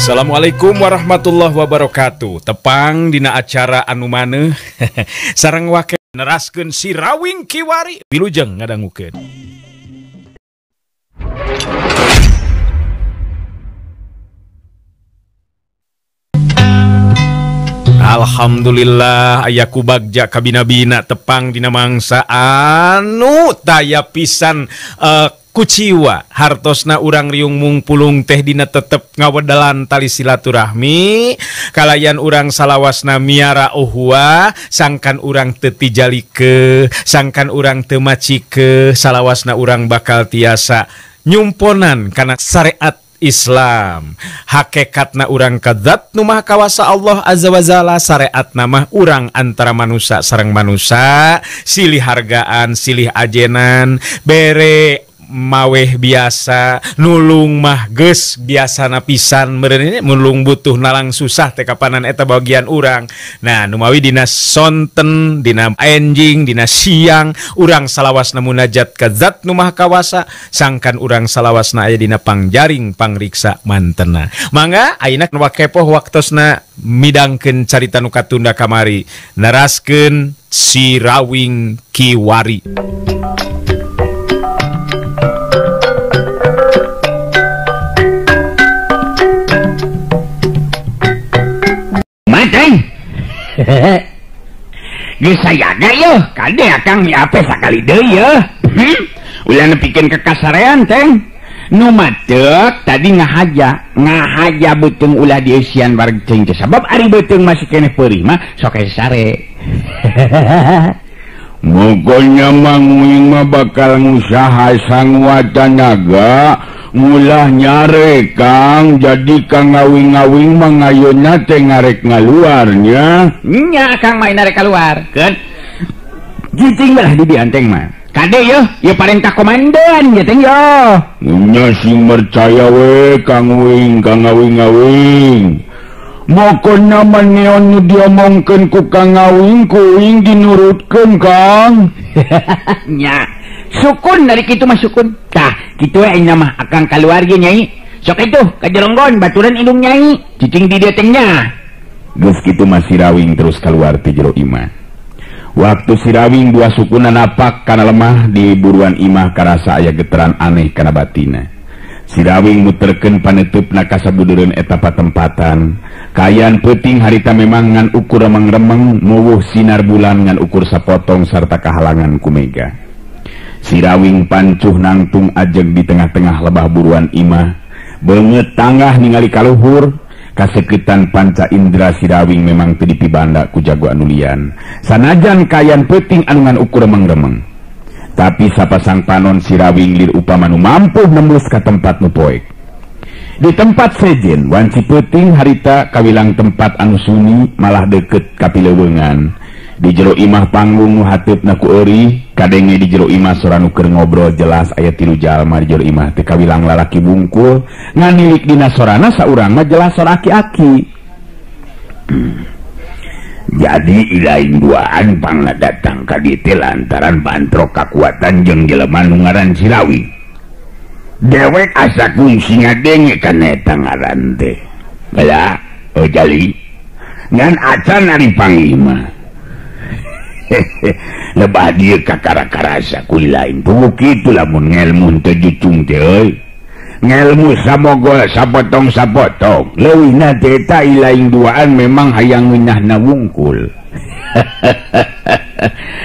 Assalamualaikum warahmatullahi wabarakatuh. Tepang dina acara anu maneuh sareng wake neraskeun si Rawing Kiwari wilujeng ngadangukeun. Alhamdulillah aya ku bagja kabina-bina tepang dina mangsa anu taya pisan kuciwa hartosna urang riung mungpulung teh dina tetep ngawedalan tali silaturahmi kalayan urang salawasna miara uhwa sangkan urang teu tijalike sangkan urang teu macike salawasna urang bakal tiasa nyumponan kana syariat Islam hakikatna urang ka zat nu maha kawasa Allah azza wa jalla syariatna mah urang antara manusia sareng manusia silih hargaan silih ajenan bere maweh biasa nulung mah geus biasana pisan meureun nulung butuh nalang susah teh kapanan eta bagian urang. Nah numawi dina sonten dina enjing dina siang urang salawasna munajat ka zat nu maha kawasa sangkan urang salawasna aya dina pangjaring pangriksa mantena. Mangga ayeuna wakepoh waktosna midangkeun carita nu katunda kamari neraskeun si Rawing Kiwari. Geus sayaga yeuh, kade akang miape sakali deui yeuh. Ulah nepikeun ka kasarean teh. Nu matek tadi ngahaja beuteung ulah dieusian wareg ceuing teh sabab ari beuteung masih keneh peurih mah sok sare. Mogonya manguing mah bakal ngusaha sanguat tanaga ngulah nyare Kang jadi Kang ngawing-ngawing mangayuna teh ngarek ngaluarnya nya Kang main arek keluar keun jicing lah di dianteng mah kade yeuh ieu parentah komandan ye teh yo nya sing percaya we Kang Wing Kang ngawing-ngawing mokona maneon nu diomongkeun ku Kang Ngawing kuing dinurutkeun Kang nya sukun dari kitu mah sukun tah kitu we ayeuna mah akang kaluar ge nyai sok itu ka jeronggon baturan indung nyai cicing di dieu teh nya geus kitu mah si Rawing terus kaluar ti jero imah. Waktu si Rawing dua sukuna napak kana lemah di buruan imah karasa aya geteran aneh kana batina. Si Rawing muterkeun paneutupna ka sabudureun eta patempatan. Kaayaan peuting harita memang ngan ukur remeng-remeng muwuh sinar bulan ngan ukur sapotong sarta kahalangan ku mega. Si Rawing pancuh nangtung ajeg di tengah-tengah lebah buruan imah. Beungeut tanggah ningali kaluhur, kaseketan panca indra si Rawing memang teu dipibanda ku jago anu lian. Sanajan kaayaan peuting anu ngan ukur remeng-remeng. Tapi sapasang panon si Rawing lir upama nu mampu nembus ka tempat nu poek. Di tempat sejen wanci peuting harita kawilang tempat anu sunyi malah deket ka pileuweungan. Di jero imah panggung nu hateupna ku eurih, kadenge di jero imah sora nu keur ngobrol jelas aya tilu jalma di jero imah teh kawilang lalaki bungkul, nganilik dina sorana saurang mah jelas sora aki-aki. Jadi ilaing duaan pangna datang ka dieu teh lantaran bantrok kakuatan jeung jelema nu ngaran si Rawing. Dewek asa kungsi ngadenge kana eta ngaran teh. Bala, oh jali. Ngan acan ari panglima. Lebah dieu kakara-karasa ku lain. Puguh kitu lamun ngelmu teu jucung teh euy. Ngelmu samogol sapotong-sapotong. Leuwihna teh eta ilaing duaan memang hayang ngeunahna wungkul.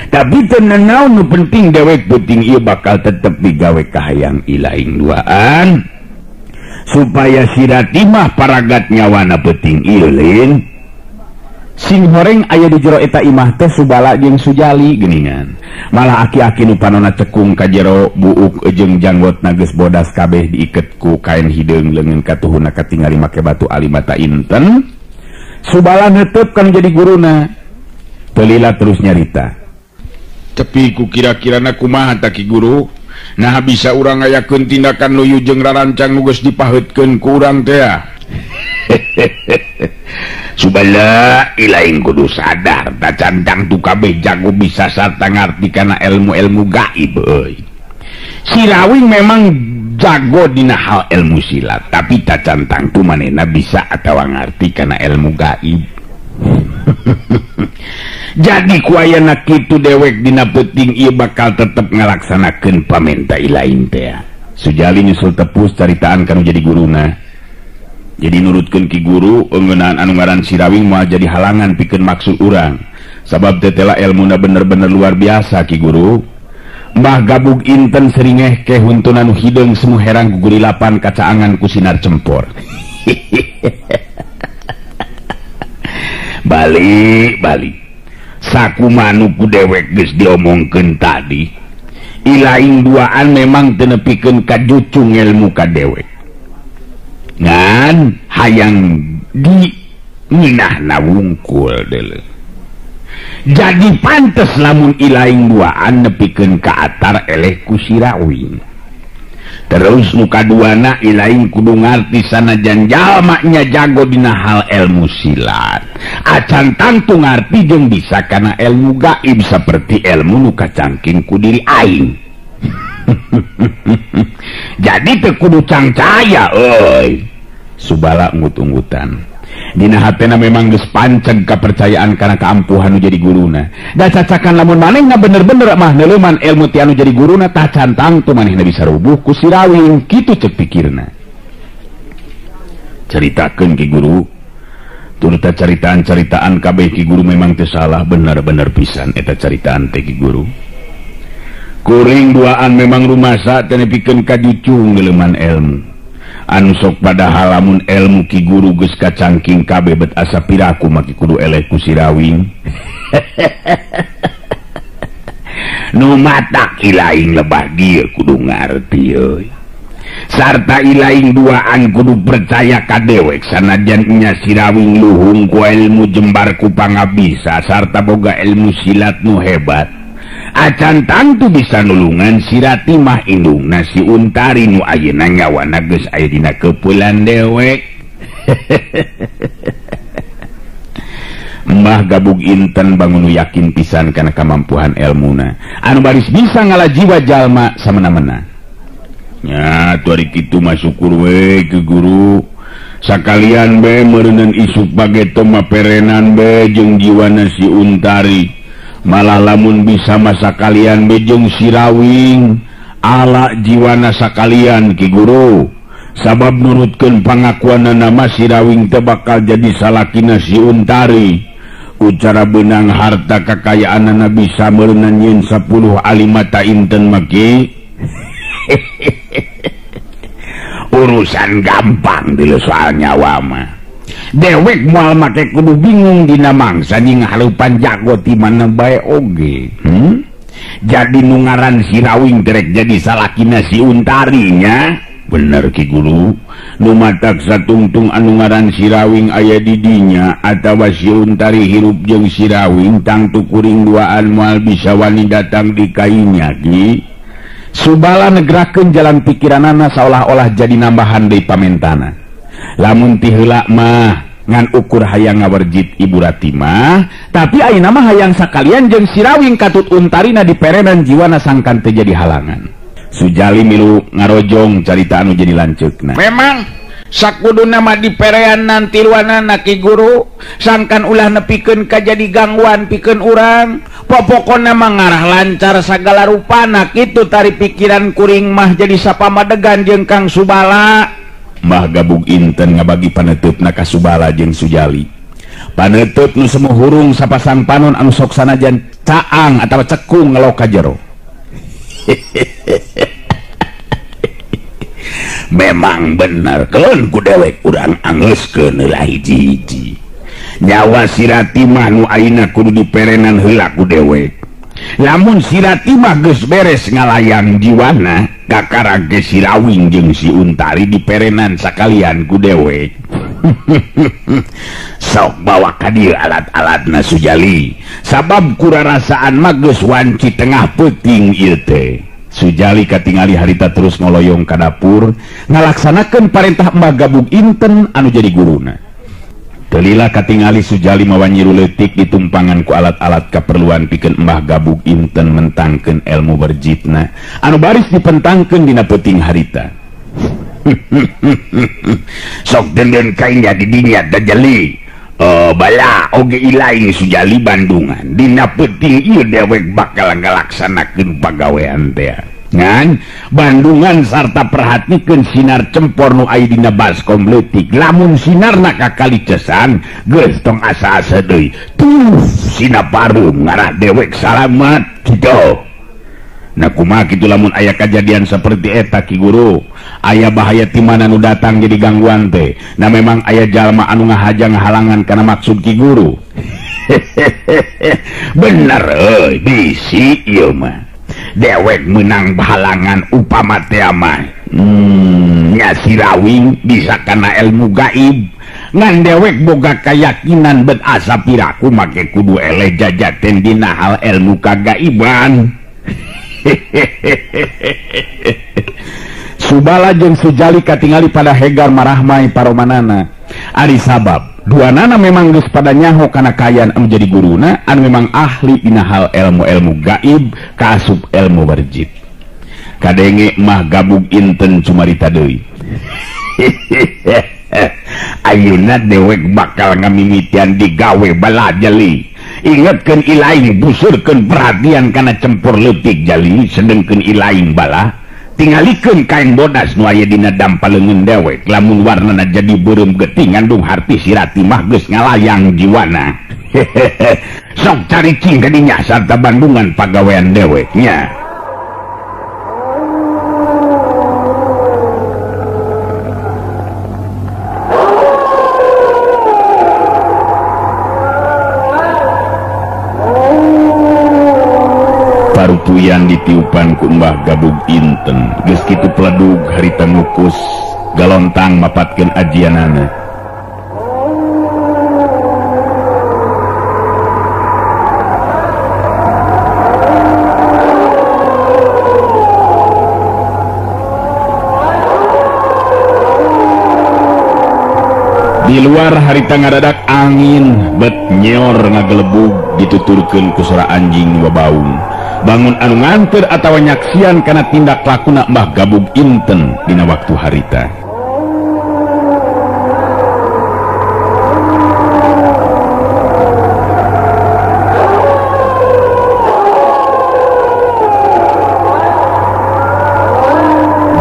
Tapi teu nanaon nu penting dewek penting ieu bakal tetep digawe kahayang ilaing duaan supaya si Ratimah paragat nyawana penting ieu lin. Sing horeng aya di jero eta imah teh Subala jeung Sujali geuningan. Malah aki-aki nu panona cekung ka jero buuk jeung janggotna geus bodas kabeh diiket ku kain hideung leungeun katuhuna katingali make batu ali mata inten. Subala neuteub kana jadi guruna. Teu lila terus nyarita. Tapi ku kira-kirana kumaha ta ki guru? Nah bisa urang ngayakeun tindakan nuyu jeung rarancang nu geus dipaheutkeun ku urang teh. Subala ilaing kudu sadar ta cantang tu kabeh jago bisa sarta ngarti kana ilmu-ilmu gaib euy. Si Rawing memang jago dina hal ilmu silat tapi tacan tangtu manehna bisa atawa ngarti kana ilmu gaib. Jadi ku ayana kitu dewek dina peuting ieu bakal tetep ngalaksanakeun pamenta ilain teh. Sujali nyusul tepus caritaan kanu jadi guruna. Jadi nurutkeun ki guru ngeunaan anu ngaran Sirawing moal jadi halangan pikeun maksud urang. Sabab tetela elmuna bener-bener luar biasa ki guru. Mbah Gabug Inten seringeh ke huntuna nu hideung semu herang gugurilapan kacaangan ku sinar cempor. Balik balik sakumanu ku dewek geus diomongkeun tadi ilaing duaan memang teu nepikeun ka jucung ilmu ka dewek ngan hayang di nginahna wungkul deuleu. Jadi pantes lamun ilaing duaan nepikeun ka atar eleh ku Sirawing. Terus nu kaduana ilaing kudu ngarti sanajan jalma nya jago dina hal ilmu silat acan tangtu ngarti jeung bisa kana ilmu gaib seperti ilmu nu kacangking ku diri aing. Jadi teu kudu cangcaya euy. Subala unggut-unggutan dina hatena memang geus panceg kapercayaan kana kaampuhan nu jadi guruna. Da cacakan lamun manehna bener-bener mah neuleuman ilmu ti anu jadi guruna tacan tangtu manehna bisa rubuh ku Sirawing kitu ceuk pikirna. Caritakeun ki guru turta caritaan-caritaan kabeh ki guru memang teu salah bener-bener pisan eta caritaan teh ki guru. Kuring duaan memang rumasa teu nepikeun ka jucung neuleuman ilmu. Anu sok padahal lamun ilmu ki guru geus kacangking kabeh bet asa piraku maki kudu eleh ku Sirawing. Nu matak ilaing lebah dieu kudu ngarti euy. Sarta ilaing duaan kudu percaya ka dewek sanajan nya Sirawing luhung ku ilmu jembar ku pangabisa sarta boga ilmu silat nu hebat. Acan tangtu bisa nulungan Sirati mah indungna si Untari nu ayeuna nyawana geus aya dina keupulan dewek. Mbah Gabug Inten bangun yakin pisan kana kamampuhan elmuna anu baris bisa ngalajiwa jalma samena-mena. Nya tuh ari kitu mah syukur we ke guru. Sakalian be meureunan isuk bageto mah perenan be jeung jiwana si Untari. Malah lamun bisa masa kalian bejeng Sirawing ala jiwana sakalian ki guru. Sabab nurutkeun pangakuanana mah Sirawing teh bakal jadi salakina si Untari. Ku cara beunang harta kakayaanana bisa meureunan nyeun 10 alimata inten mah ki. Urusan gampang deuleu soal nyawa mah. Dewek moal make kudu bingung dina mangsa jeung halupan jago ti mana bae oge. Jadi nu ngaran Sirawing terek jadi salakina si Untari nya. Bener ki guru. Nu matak satungtung anu ngaran Sirawing aya di dinya atawa si Untari hirup jeung Sirawing tangtu kuring duaan moal bisa wani datang di kainya ki. Subala negrakeun jalan pikiranana saolah-olah jadi nambahan deui pamentana. Lamun ti heula mah ngan ukur hayang ngawerjit Ibu Rati mah, tapi ayeuna mah hayang sakalian jeung Sirawing katut Untarina diperenan jiwana sangkan teu jadi halangan. Sujali milu ngarojong carita anu jadi lanceukna. Memang sakuduna mah diperean nanti tiluanana ki guru, sangkan ulah nepikeun ka jadi gangguan pikeun urang. Popokona mah ngarah lancar sagala rupana kitu tari pikiran kuring mah jadi sapamadegan jeung Kang Subala. Mbah Gabug Inten ngabagi paneuteup ka Subala jeung Sujali. Paneuteup nu semu hurung sapasang panon anu sok sanajan caang atawa cekung ngelok ka jero. Memang bener keun ku dewek urang angeuskeun heula hiji-hiji. Nyawa Sirati mah nu ayeuna kudu diperenan heula ku dewek. Lamun Sirati mah geus beres ngalayang jiwana, kakara ge Sirawing jeung si Untari diperenan sakalian ku dewek. Sok bawa ka dieu alat-alatna Sujali. Sabab kurarasaan mah geus wanci tengah peuting ieu teh. Sujali katingali harita terus ngoloyong ka dapur ngalaksanakeun parentah Mbah Gabug Inten anu jadi guruna. Telila katingali Sujali mawa nyiru leutik ditumpangan ku alat-alat kaperluan pikeun Mbah Gabug Inten mentangkeun ilmu berjitna anu baris dipentangkeun dina peuting harita. Sok denden kain di dinya dajali. Bala oge ilaing Sujali Bandungan. Dina peuting ieu dewek bakal ngalaksanakeun pagawean teh. Ngan Bandungan sarta perhatikeun sinar cempor nu aya dina baskom leutik. Lamun sinarna kakalicesan geus tong asa-asa deui. Tuh sina pareum ngarah dewek salamat kitu. Nah kumaha kitu lamun aya kajadian seperti eta Ki Guru, aya bahaya ti mana nu datang jadi gangguan teh. Nah memang aya jalma anu ngahaja ngahalangan kana maksud Ki Guru. Bener euy, bisi ieu mah. Dewek menang halangan upama teh mah. Nya Sirawing bisa kana ilmu gaib. Ngan dewek boga kayakinan bet asa piraku make kudu eleh jajaten dina hal ilmu kagaiban. Subala jeung Sujali katingali pada hegar marahmai paromanana. Ari sabab dua nana memang geus pada nyaho kana kaayaan anu jadi guruna anu memang ahli dina hal ilmu-ilmu gaib kaasup ilmu warjib. Kadenge mah gabug inten cumarita deui. Ayeuna dewek bakal ngamimitian digawe bala jeli. Ingetkeun ilaing busurkeun perhatian kana cempur leutik jali sedengkeun ilaing bala tingalikeun kain bodas nu aya dina dampa leungeun dewek lamun warnana jadi beureum getih ngandung harti sirati mah geus ngalayang jiwana. Sok caricing ka dinya sarta Bandungan pagawean dewek nya. Parutuyan ditiupan ku Mbah Gabug Inten geus kitu peledug harita ngukus galontang mapatkeun ajianana. Di luar harita ngadadak angin bet nyeor ngagelebug dituturkeun ku sora anjing nu babaung. Bangun anu nganter atawa nyaksian kana tindak lakuna Mbah Gabug Inten dina waktu harita.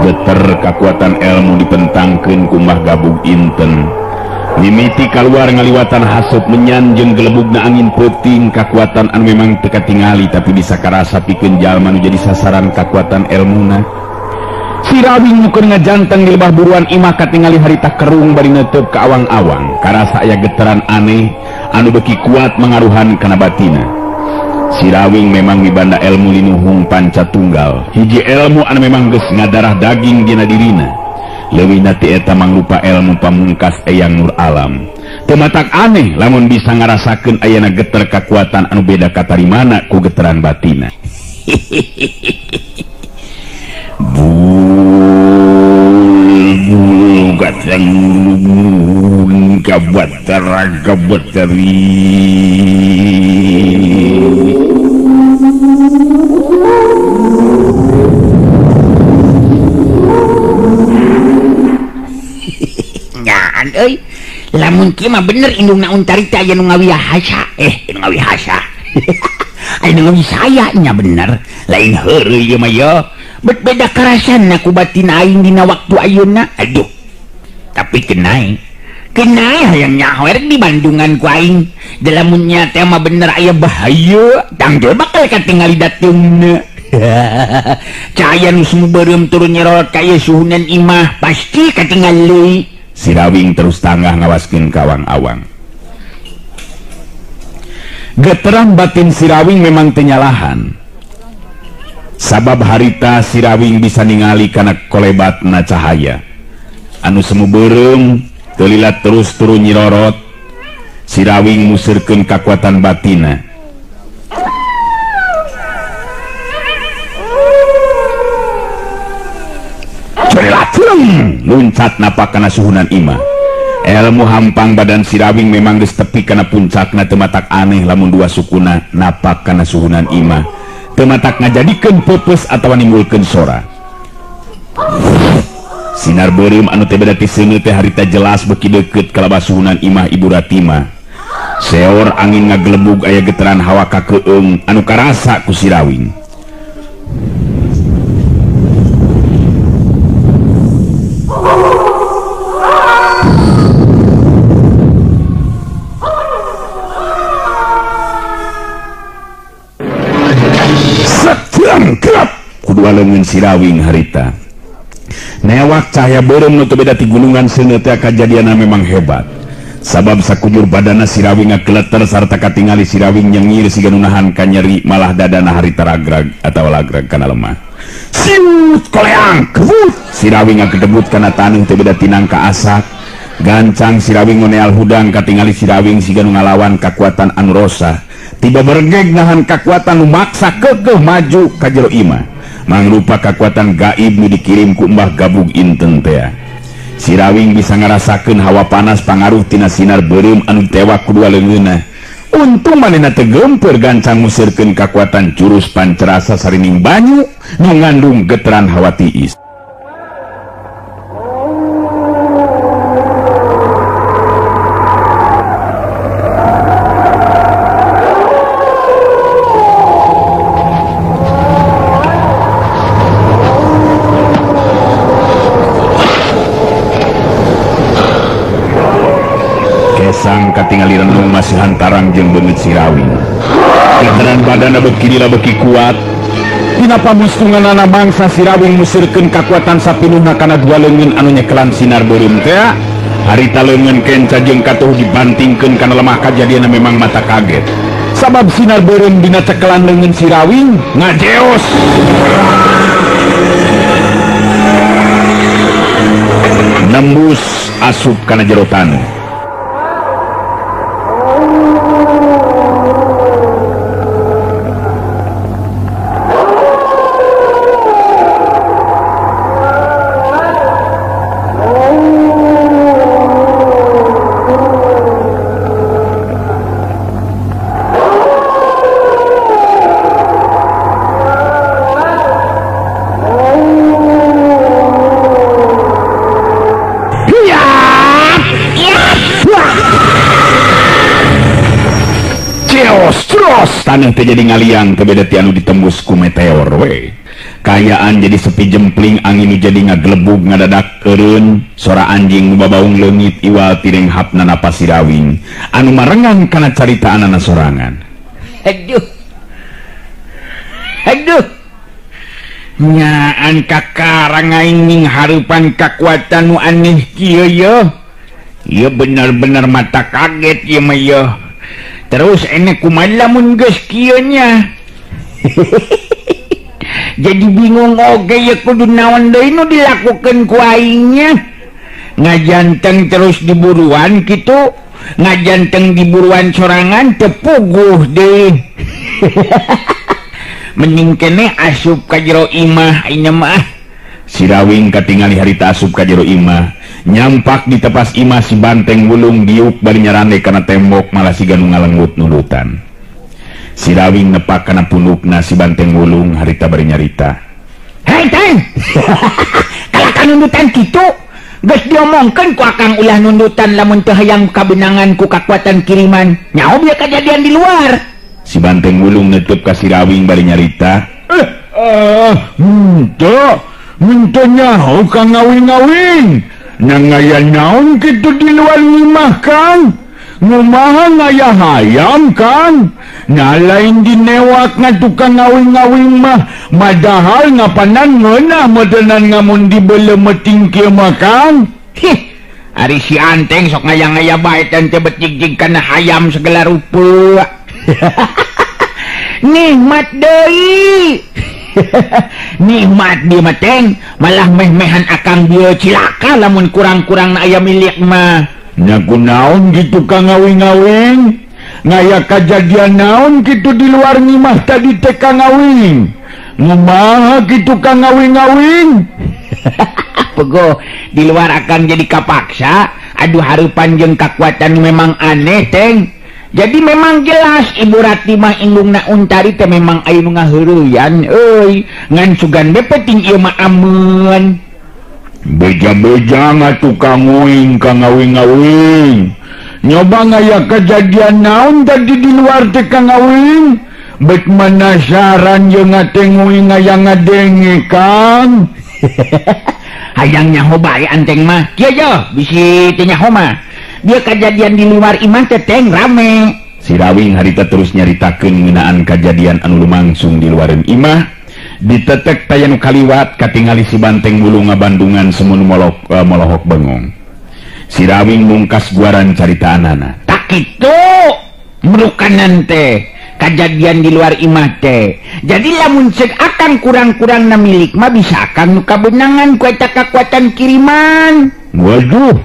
Geter kakuatan ilmu dipentangkeun ku Mbah Gabug Inten. Mimiti kaluar ngaliwatan haseup menyan jeung gelebugna angin peuting kakuatan anu memang teu katingali tapi bisa karasa pikeun jalma nu jadi sasaran kakuatan elmuna. Sirawing nu keur ngajanteng di lebah buruan imah katingali harita kerung bari neuteub ka awang-awang karasa aya getaran aneh anu beuki kuat mangaruhan kana batina. Sirawing memang mibanda elmu linuhung panca tunggal, hiji elmu anu memang geus ngadarah daging dina dirina. Leuwih ti eta mangrupa ilmu pamungkas Eyang Nur Alam. Teu matak aneh lamun bisa ngarasakeun ayana geter kakuatan anu beda katarimana ku geteran batina. Bul gateng kabatara kabatari. Euy, lamun kieu mah bener indungna Untarita aya nu ngawihasa. Nu ngawihasa. Aya nu ngawisaya nya bener. Lain heureuy ieu mah ye. Bet beda karasanna ku batin aing dina waktu ayeuna. Aduh. Tapi kenai. Kenai hayang nyaho erek di Bandungan ku aing. Da lamun nya teh mah bener aya bahaya, tanggal bakal katingali dateungna. Cahaya nu sumubeureum turun nyerot ka ieu suhunan imah pasti katingali. Sirawing terus tanggah ngawaskeun ka awang-awang. Geteran batin Sirawing memang teu nyalahan. Sabab harita Sirawing bisa ningali kana kolebatna cahaya anu semu beureum teu lila terus turun nyirorot. Sirawing museurkeun kakuatan batina. Luncat napak kana suhunan imah. Elmu hampang badan Sirawing memang geus tepi kana puncakna teu matak aneh lamun dua sukuna napak kana suhunan imah. Teu matak ngajadikeun peupeus atawa nimbulkeun sora. Sinar beureum anu teh beda ti seuneu teh harita jelas beuki deukeut kalabasuhunan imah Ibu Ratimah. Seor angin ngagelebug aya getaran hawa kakeung anu karasa ku Sirawing. Setrang kerap kudua leungeun Sirawing harita. Newak cahaya beureum nu teu beda ti gunungan seuneu teh kajadianna memang hebat. Sabab sakujur badana Sirawing ngageleter sarta katingali Sirawing nyengir siga nu nahan kanyeri malah dadana harita ragrag atawa lagrag kana lemah. Siut koleang kebut Sirawing ngagedebut kana taneuh teu beda tinang ka asak. Gancang Sirawing ngoneal hudang katingali Sirawing siga nu ngalawan kakuatan anu rosa. Tiba bergeg nahan kakuatan nu maksa keukeuh maju ka jero imah. Mangrupa kakuatan gaib nu dikirim ku Mbah Gabug Inten teh. Sirawing bisa ngarasakeun hawa panas pangaruh tina sinar beureum anu tewak ku dua leungeunna. Untung manehna teu geumpeur gancang museurkeun kakuatan jurus pancerasa sarining banyu nu ngandung getaran hawa tiis. Kesang katingali renung masih hantarang jeung beungeut Sirawing. Getaran badana beuki lila beuki kuat. Dina pamustunganana mangsa Sirawing museurkeun kakuatan sapinuhna kana dua leungeun anu nyekelan sinar beureum teh. Harita leungeun kenca jeung katuh dibantingkeun kana lemah kajadianna memang mata kaget. Sabab sinar beureum dina cekelan leungeun Sirawing ngajeos. Nembus asup kana jero taneuh. Taneuh teh jadi ngaliang teu beda ti anu ditembus ku meteor we. Kaayaan jadi sepi jempling, angin nu jadi ngagelebug ngadadak eureun, sora anjing nu babaung leungit iwal tireng hapna napas Sirawing anu marengan kana caritaanana sorangan. Aduh. Aduh. Nyaan kakarang aing hareupan kakuatan nu aneh kieu yeuh. Ieu bener-bener mata kaget ieu mah yeuh. Terus enek kumaha lamun geus kieu nya. Jadi bingung oge ya kudu naon deui nu dilakukeun ku aingnya. Ngajanteng terus diburuan kitu, ngajanteng diburuan sorangan teu puguh deui. Mending keneh asup ka jero imah aing mah. Sirawing katingali harita asup ka jero imah. Nyampak di tepas imah si banteng wulung diuk bari nyarande kana tembok malah siga nu ngalenggut nulutan. Sirawing nepak kana punukna si banteng wulung harita bari nyarita. Hei teng. Kalahkan nundutan kitu. Geus diomongkeun ku akang ulah nundutan lamun teu hayang kabenangan ku kakuatan kiriman. Nyaho bieu kajadian di luar. Si banteng wulung neuteub ka Sirawing bari nyarita. Henteu, henteu nyaho ka ngawing-ngawing. Nang ngaya naon kitu di luar imah kan? Ngumaha ngaya hayam kan? Nah lain dinewak ngatukang ngawing-ngawing mah, madahal ngapanan ngeunah medenan ngamun dibele meting kieu mah kan? Hih, ari si anteng sok ngaya-ngaya bae teh teu betig-jig kana hayam segala rupa. Nikmat deui. Nikmat dia mah teng, malah meh-mehan akang dia cilaka lamun kurang-kurang na aya milik mah. Nya kunaon gitu kang ngawing-ngawing? Ngaya kajadian naon gitu di luar ngimah tadi teh kang ngawing? Ngumaha gitu kang ngawing-ngawing? Pego di luar akan jadi kapaksa. Aduh hareupan jeung kakuatan memang aneh teng. Jadi memang jelas Ibu Ratimah indungna Untari teh memang aya nu ngaheureyan euy. Ngan sugan be penting ieu mah ameun. Beja-beja ngatuh Kang Uing Kang Awing-awing. Nyoba ngaya kejadian naon tadi di luar teh Kang Awing? Bet manasaran jeung ngateng uing aya ngadenge Kang. Hayang nyaho bae anteng mah. Kieu yo bisi teu nyaho mah. Dia kejadian di luar imah teh teng rame. Si Rawing harita terus nyaritakeun ngeunaan kajadian anu lumangsung di luareun imah. Ditetek taya nu kaliwat katingali si Banteng Wulung ngabandungan semun molohok bengong. Si Rawing mungkas guaran caritaanana. Tak kitu merukanan teh kajadian di luar imah teh. Jadi lamun ceuk akang kurang-kurang na milik mah bisa akang nu kabeunangan ku eta kakuatan kiriman. Waduh,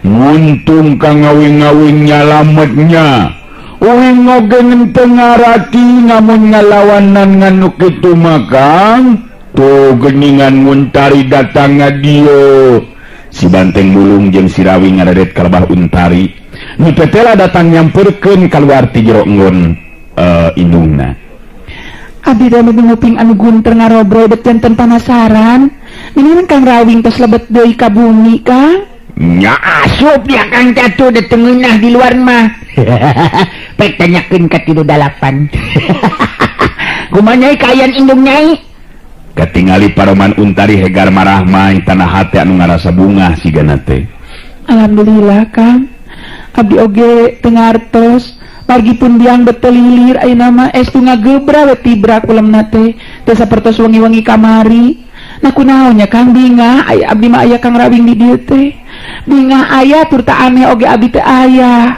untung Kang Awing-awing nyalametnya. Uing oge teu ngarati ngamun ngalawanan ngan nu kitu mah Kang. Tuh geningan Untari datang dieu. Si Banteng Bulung jeung si Rawing ngareret ka lebah Untari. Nu tetela datang nyamperkeun kaluar ti jero enggon indungna. Abdi teh nguping anu gunter ngarobrol bet janten panasaran. Miniman Kang Rawing tos lebet deui ka bumi Kang. Nya asup ya Kang teh atuh teu ngeunah di luar mah. Pek tanyakeun ka 38. Kumaha nyai kaayaan indung nyai? Katingali paroman Untari hegar marahmai tanah hate anu ngarasa bungah sigana teh. Alhamdulillah Kang. Abdi oge teu ngartos. Pargi pun biang betel lilir ayeuna mah estu ngagebra we tibrak ulemna teh. Teu sapertos wengi-wengi kamari. Nah kunaon nya Kang bingah aya abdi mah aya Kang Rawing di dieu teh. Bingah aya tur ta aneh oge abdi teh aya.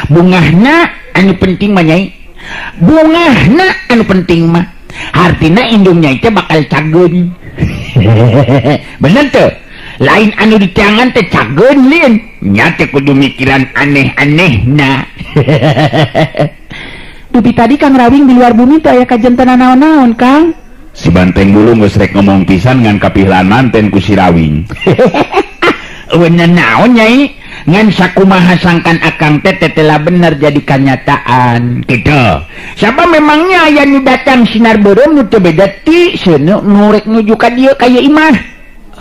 Bungahna anu penting mah nyai. Bungahna anu penting mah. Hartina indung nyai teh bakal cageun. Bener teu? Lain anu ditiangan teh cageun lin. Nya teh kudu mikiran aneh-anehna. Dupi tadi Kang Rawing di luar bumi teh aya kajantenan naon-naon Kang. Si Banteng Bulung geus rek ngomong pisan ngan kapilaan manten ku si Rawing. Eueun naon nyai? Ngan sakumaha sangkan akang teh tetela bener jadi kanyataan kitu. Sabab memangnya aya nu datang sinar beureum nu teu beda ti seuneu nu rek nuju ka dieu ka ieu imah.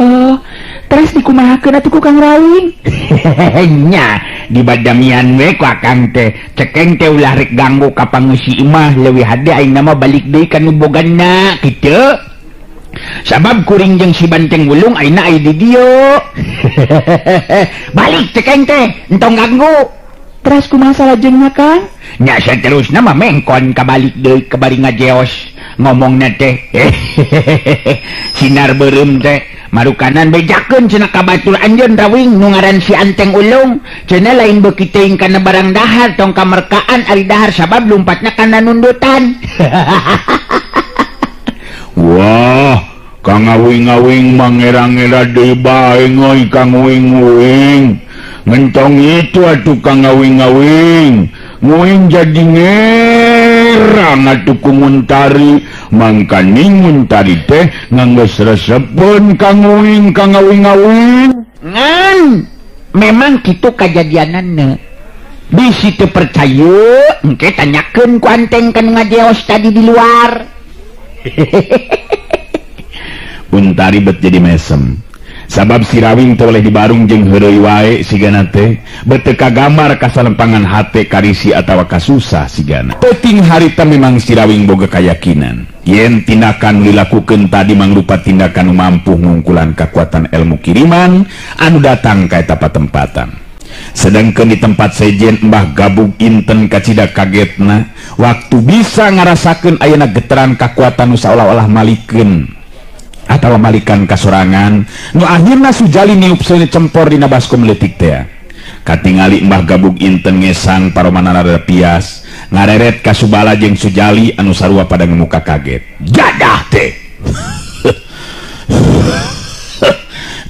Oh, terus dikumahakeun atuh ku Kang Rawing? Nya, dibadamian we ku akang teh. Cekeng teh ulah rek ganggu ka pangeusi imah leuwih hade aing mah balik deui ka nu bogana kitu. Sabab kuring jeung si Banteng Wulung ayeuna aya di dieu. Balik cekeng teh, entong ganggu. Terus kumaha salajengna Kang? Nya saterusna mah mengkon ka balik deui ka bari ngajeos ngomongna teh. Sinar beureum teh marukanan bejakeun cenah ka batur anjeun Rawing nu ngaran si Anteng Ulung. Cenah lain beuki teuing kana barang dahar tong kamerkaan ari dahar sabab lumpatna kana nundutan. Wah, Kang Awing-awing mangera-ngera deui bae ngoi Kang Uing-uing. Ngentong itu atuh Kang Awing-awing. Nguing jadi ngerang atuh ku Muntari. Mangkaning Muntari teh nganggeus resepeun Kang Uing Kang Awing-awing. Ngan memang kitu kajadianana. Bisi teu percaya, engke tanyakeun ku Anteng kan ngajeos tadi di luar. Untari bet jadi mesem. Sabab si Rawing teu oleh dibarung jeung heureuy wae sigana teh bet teu kagambar kasalempangan hate karisi atawa kasusah sigana. Peuting harita memang si Rawing boga kayakinan yen tindakan dilakukeun tadi mangrupa tindakan nu mampu ngungkulan kakuatan ilmu kiriman anu datang ka eta patempatan. Sedangkan di tempat sejen Mbah Gabug inten kacida kagetna waktu bisa ngarasakeun ayeuna getaran kakuatan nu saolah-olah malikeun atawa malikan kasorangan nu akhirna Sujali niup seuneu cempor dina baskom leutik teh. Katingali Mbah Gabug inten ngesang paromanana rada pias ngareret ka Subala jeung Sujali anu sarua pada ngemuka kaget. Jadah teh.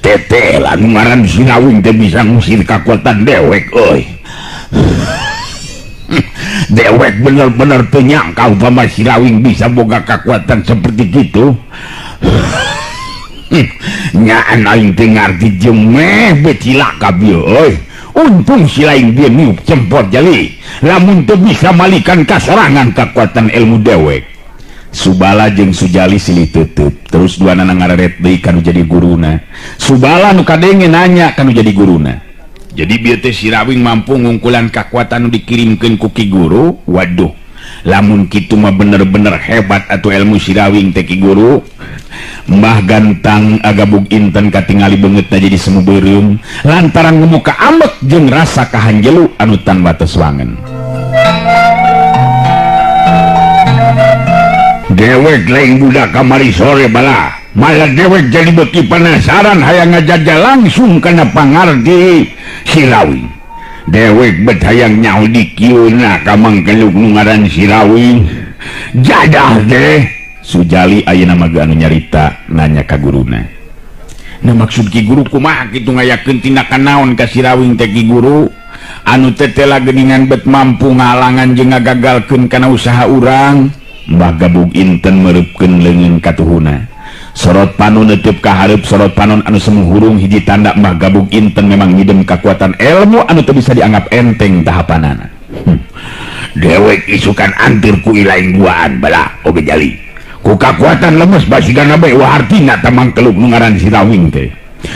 Teteh anu ngaran si Rawing teh bisa ngusir kakuatan dewek euy. Dewek bener-bener teu nyangka upama si Rawing bisa boga kakuatan seperti kitu. Nyaan aing teh ngarti jeung meh be cilaka bieu euy. Untung si lain dia niup cempor jali. Lamun teu bisa malikan kasorangan kakuatan ilmu dewek. Subala jeung Sujali silih teuteub terus duanana ngareret deui kanu jadi guruna. Subala nu kadenge nanya kanu jadi guruna. Jadi bieu teh Sirawing mampu ngungkulan kakuatan nu dikirimkeun ku Ki Guru. Waduh, lamun kitu mah bener-bener hebat atuh ilmu Sirawing teh Ki Guru. Mbah Gantang agabug inten katingali beungeutna jadi semu beureum lantaran ngumuka ambek jeung rasa kahanjelu anu tan bates wangen. Dewek lain budak kamari sore bala, malah dewek jadi beki penasaran hayang ngajajah langsung kana pangardi Sirawing. Dewek bet hayang nyaho di kieu-na ka mangkeluk nu ngaran Sirawing. Jadah deh. Sujali ayeuna mah anu nyarita nanya ka guruna. Nah maksud Ki Guru kumaha kitu ngayakeun tindakan naon ka Sirawing teh Ki Guru? Anu tetela geuningan bet mampu ngalangan jeung ngagagalkeun kana usaha urang. Mbah Gabug inten mereupkeun leungeun katuhuna. Sorot panon neuteub ka hareup, sorot panon anu semu hurung hiji tanda Mbah Gabug inten memang ngidem kakuatan ilmu anu teu bisa dianggap enteng tahapanana. Dewek isukan antir ku ilaing duaan bala oge jali. Ku kakuatan lemes basigana bae wartina tamang keluk nu ngaran Sirawing teh.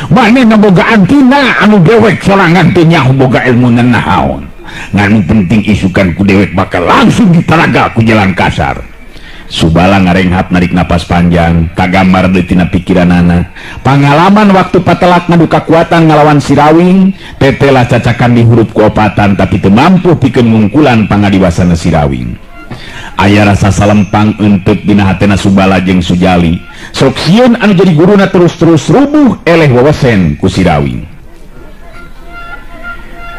Manehna boga antina anu dewek sorangan teh nyaho boga ilmu nanaon. Ngan penting isukan ku dewek bakal langsung ditaraga ku jalan kasar. Subala ngarenghap narik napas panjang, kagambar deui tina pikiranana. Pangalaman waktu patelak ngadu kakuatan ngalawan Sirawing, tetelah cacakan di hurup ku opatan tapi teu mampu pikeun ngungkulan pangadiwasana Sirawing. Aya rasa salempang enteuk dina hatena Subala jeung Sujali. Sok sieun anu jadi guruna terus-terus rubuh eleh wewesen ku Sirawing.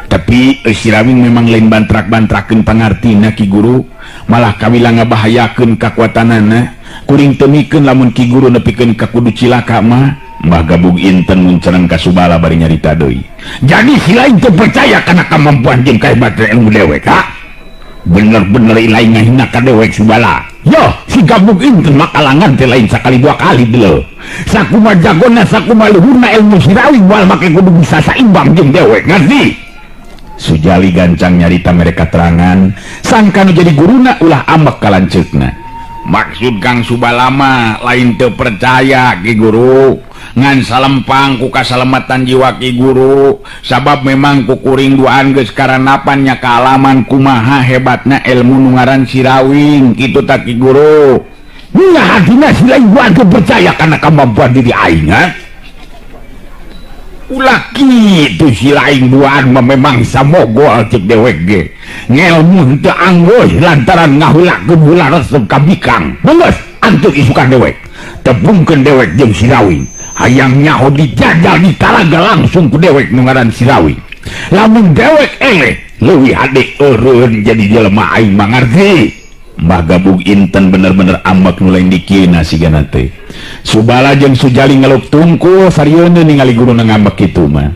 Tapi Sirawing memang lain bantrak-bantrakeun pangartina Ki Guru, malah kawila ngabahayakeun kakuatanana. Kuring teu mikeun lamun Ki Guru nepikeun ka kudu cilaka mah. Mbah Gabug inten muncereng ka Subala bari nyarita deui. Jadi si lain teu percaya kana kamampuan jeung kahebatan ilmu dewek, ha? Bener-bener lain ngahina ka dewek Subala. Yo, si Gabug inten makalangan teh lain sakali dua kali deuleu. Sakuma jagona sakuma luhurna ilmu Sirawing moal make kudu bisa saimbang jeung dewek, ngerti? Sujali gancang nyarita mereka terangan sangka nu jadi guruna ulah ambek kalanceukna. Maksud Kang Subala mah lain teu percaya Ki Guru, ngan salempang ku kasalamatan jiwa Ki Guru, sabab memang ku kuring duaan geus karanapan nya kaalaman kumaha hebatna ilmu nu ngaran Sirawing kitu ta Ki Guru. Nya hatina si lain duaan teu percaya kana kamampuan diri aing, ha? Ulah kitu si lain duaan mah memang samogol cek dewek ge. Ngelmu teu anggoy lantaran ngahulakeun heula resep ka bikang. Geus antuk isukan dewek. Tepungkeun dewek jeung Sirawing. Hayang nyaho dijajal ditaraga langsung ku dewek nu ngaran Sirawing. Lamun dewek eleh leuwih hade eureun jadi jelema aing mangarti. Mbah Gabug inten bener-bener ambek nu lain dikieuna sigana teh. Subala jeung Sujali ngeluk tungkul sarieuna ningali guruna ngambek kitu mah.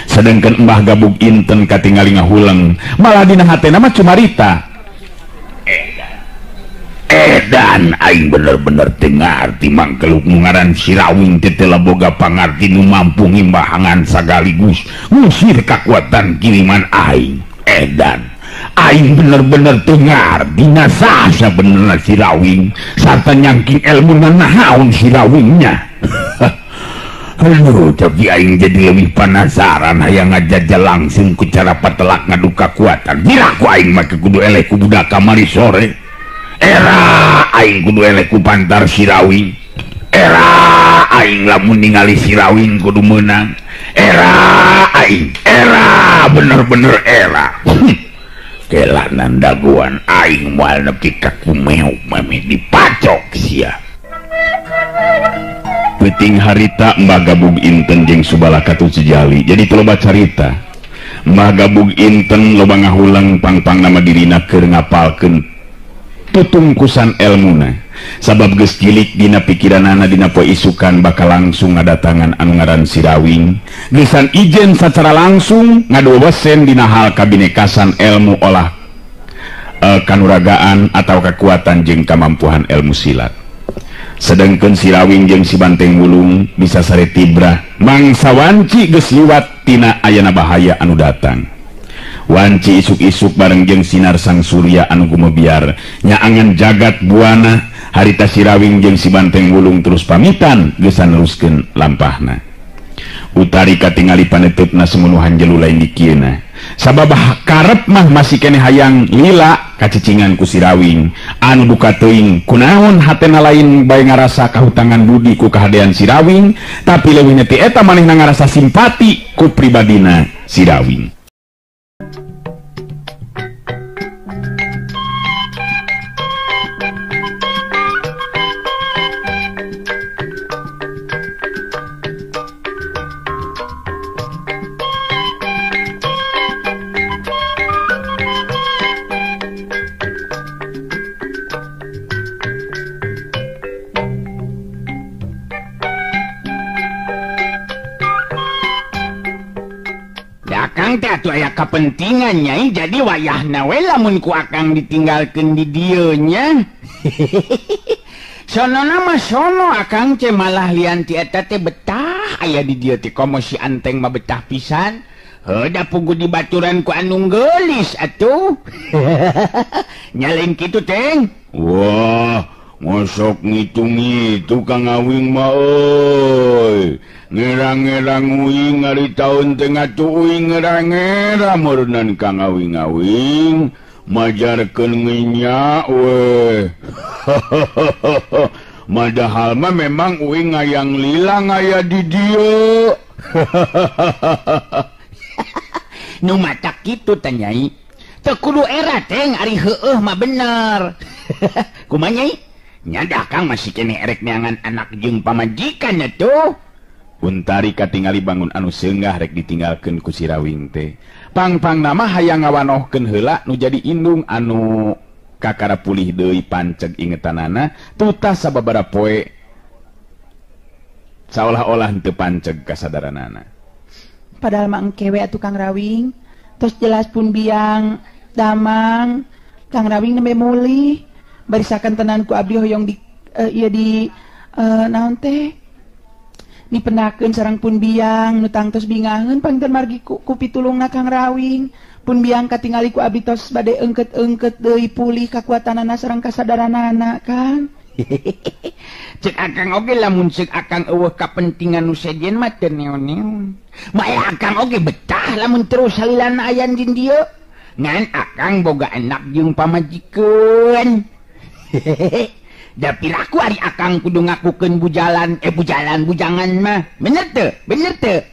Sedangkan Mbah Gabug inten katingali ngahuleng, malah dina hatena mah cumarita. Edan aing bener-bener teu ngarti mangkeluk nu ngaran Sirawing teh teu boga pangarti nu mampu ngimbahangan sagaligus ngusir kakuatan kiriman aing. Edan aing bener-bener teu ngarti sasa benerna Sirawing sarta nyangking ilmu naon Sirawingnya. Aduh, tapi aing jadi lebih penasaran hayang ngajajah langsung ku cara patelak ngadu kakuatan. Bila ku aing make kudu eleh ku budak kamari sore. Era aing kudu eleh ku pantar Sirawing. Era aing lamun ningali Sirawing kudu meunang. Era aing, era bener-bener era. Kelanan daguan aing moal nepi ka kumeuk mameh dipacok sia. Peuting harita Mbah Gabug inten jeung Subala katut Sujali jadi teu loba carita. Mbah Gabug inten loba ngahuleng pang-pang nama dirina keur ngapalkeun tutungkusan elmuna. Sabab geus cilik dina pikiranana dina poe isukan bakal langsung ngadatangan anu ngaran Sirawing. Geusan ijen sacara langsung ngaduwesen dina hal kabinekasan ilmu olah kanuragaan atau kekuatan jeung kamampuhan ilmu silat. Sedangkan Sirawing jeung si Banteng Wulung bisa sare tibrah mangsa wanci geus liwat tina ayana bahaya anu datang. Wanci isuk-isuk bareng jeung sinar sang surya anu gumebiar nyaangan jagat buana Harita Sirawing jeung si Banteng Wulung terus pamitan geus neruskeun lampahna. Utari katingali paneuteup semenuhan jelu lain dikieuna. Sabab karep mah masih keneh hayang lila kacicingan ku Sirawing anu duka teuing kunaon hatena lain bae ngarasa kahutangan budi ku kahadean Sirawing, tapi leuwihna ti eta manehna ngarasa simpati ku pribadina Sirawing. Atuh aya kepentingan nyai, jadi wayahna we lamun ku akang ditinggalkeun di dieu nya. Sonona mah sono akang teh malah lian ti eta teh betah aya di dieu teh komo si Anteng mah betah pisan. Heuh da pugu dibaturan ku anu geulis atuh. Nyalain kitu Teng. Wah, ngosok ngitung-ngitung Kang Awing mah euy. Ngerang-ngerang uing ari taun teh ngatuh uing ngerang-ngerang meureunnan Kang Awing-awing majarkeun nginyak we. Padahal mah memang uing ngayang lila ngaya di dieu. Nu matak kitu teh Nyai. Teu kudu era Teng ari heueuh mah bener. Kumaha Nyai? Nya da Kang masih keneh erek neangan anak jeung pamajikan atuh. Untari katingali bangun anu seunggah rek ditinggalkeun ku Sirawing teh. Pang-pang nama hayang ngawanohkeun heula nu jadi indung anu kakara pulih deui panceg ingetanana tutas sababaraha poe saolah-olah henteu panceg kasadaranana. Padahal mah engke we atuh Kang Rawing, tos jelas pun biang damang Kang Rawing nembe mulih barisakan tenan ku abdi hoyong di ieu di naon teh dipendakeun sareng pun biang nu tangtos bingaheun pangten margi ku pitulungna Kang Rawing. Pun biang katingali ku abdi tos bade engket-engket deui pulih kakuatanana sareng kasadaranana Kang. Cek akang oge lamun cek akang eueuh kapentingan nu sejen mah teu neon-neon. Maya akang oge betah lamun terus salilana aya di dieu. Ngan akang boga anak jeung pamajikan. Da piraku ari akang kudu ngakukeun bujalan bujalan bujangan mah. Bener teu? Bener teu?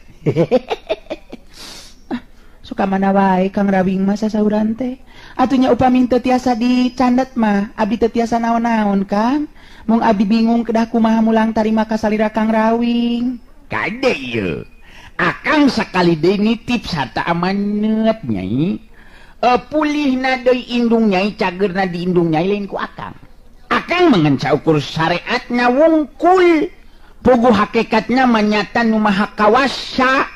Suka mana wae Kang Rawing mah sasauran teh. Atunya upami teu tiasa dicandet mah, abdi teu tiasa naon-naon Kang. Mung abdi bingung kedah kumaha mulang tarima kasalira Kang Rawing. Kade ieu. Akang sakali deui nitip sarta amanat Nyai. Pulihna deui indung Nyai, cageurna di indung Nyai lain ku akang. Akang mengenca ukur syariatna wungkul. Puguh hakikatna manyata nu maha kawasa.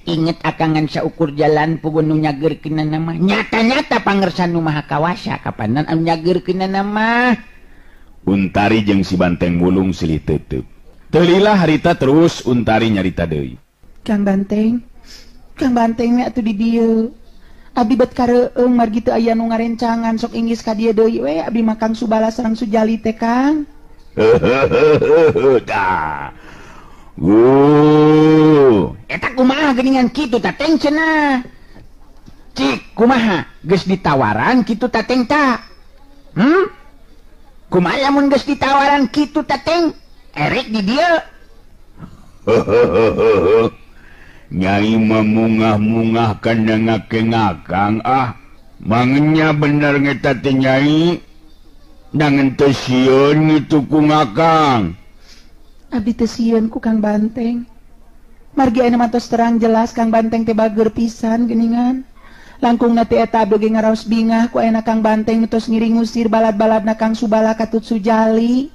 Inget akang ngan saukur jalan puguh nu nyageurkeunna mah. Nyata-nyata pangersa nu maha kawasa kapanan anu nyageurkeunna mah. Untari jeung si Banteng Wulung silih teuteub. Teu lila harita terus Untari nyarita deui. Kang Banteng, Kang Banteng we atuh di dieu. Abdi bet kareueung margi teu aya nu ngarencangan sok inggis ka dieu deui we abdi mah Kang Subala sareng Sujali teh Kang. Tah. Eta kumaha geuningan kitu ta Teng cenah. Cik kumaha geus ditawaran kitu ta Teng ta. Kumaha lamun geus ditawaran kitu ta Teng? Erek di dieu. Nyai memungah-mungah kana ngake-ngakang ah. Mangenya bener ngeta teh Nyai. Nangan teu sieun ngitu ku ngakang. Abdi teu sieun ku Kang Banteng. Margi ayeuna mah tos terang jelas Kang Banteng teh bager pisan geuningan. Langkungna teh eta abdi ge ngaraos bingah ku ayeuna Kang Banteng nu tos ngiring ngusir balad-baladna Kang Subala katut Sujali.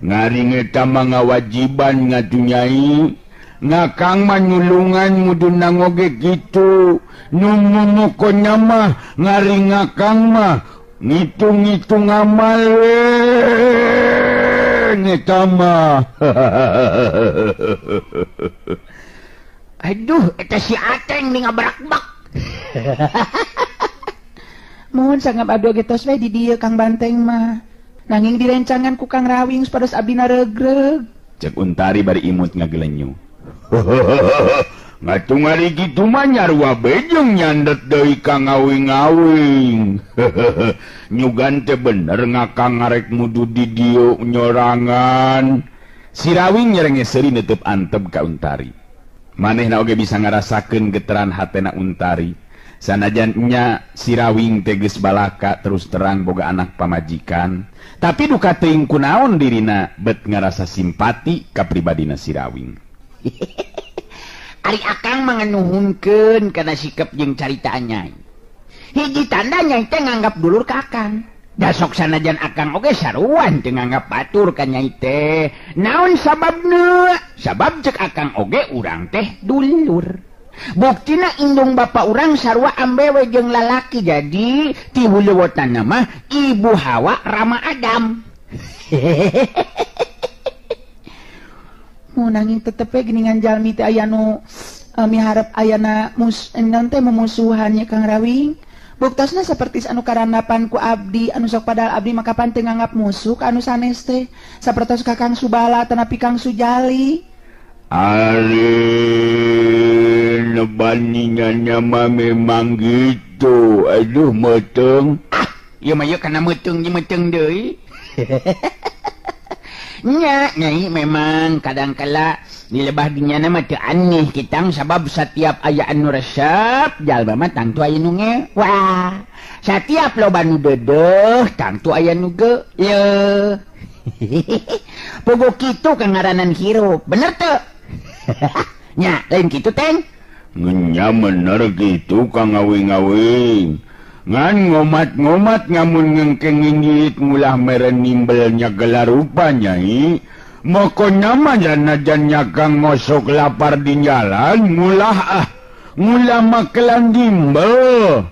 Ngari ngeta mah ngawajiban ngatu Nyai. Ngakang mah nyulungan muduna ngoge kitu. Nu mumukona mah ngari ngakang mah ngitung-ngitung amal we ngeta mah. Aduh, eta si Ateng nih ngabrakbak. Mohon sanggap abdi oge tos we di dieu Kang Banteng mah. Nanging direncangan ku Kang Rawing supados abdi naregreg. Cek Untari bari imut ngagelenyu. Ngatungari kitu mah nyarua bejeng nyandet deui ka ngawing-ngawing. Nyugan teh bener ngakang ngarek mudu di dieu nyorangan. Si Rawing nyerenge seuri neuteub antep ka Untari. Manehna oge bisa ngarasakeun geteran hatena Untari. Sanajan nya si Rawing teh geus balaka terus terang boga anak pamajikan, tapi duka teuing kunaon dirina bet ngarasa simpati ka pribadina si Rawing. Ari akang manganuhunkeun kana sikap jeung caritaan nyai. Hiji tanda nyai teh nganggap dulur ka akang. Da sok sanajan akang oge saruan teu nganggap batur ka nyai teh. Naon sababna? Sabab cek akang oge urang teh dulur. Buktina indung bapa urang sarua ambewe jeung lalaki, jadi ti huluwotanna mah ibu Hawa rama Adam. Mu nanging tetep we geuningan jalmi teh aya nu miharep ayana teh memusuhannya Kang Rawing. Buktosna saperti anu karandapan ku abdi anu sok padahal abdi mah kapan teu nganggap musuh ka anu sanes teh sapertos ka Kang Subala tanapi Kang Sujali. Ari nebandingannya mah memang gitu. Aduh meuteung. Ah, ieu mah ieu kana meuteung jeung meuteung deui. Nya, nyai memang kadangkala di lebah dinyana mah teu aneh kitang sabab setiap aya anu resep jalma mah tangtu aya nu ngewa. Setiap loba nu deudeuh tangtu aya nu geuleuh. Pogo kitu kangaranan hirup, bener teu? Nya, lain kitu teng? Nya bener kitu Kang Awing-awing. Ngan ngomat-ngomat ngamun ngengkeng nginggit ngulah meren nimbelnya gelar rupa nyai. Mokona mah janajan nyakang ngosok lapar di jalan ngulah ah ngulah makelan dimbel.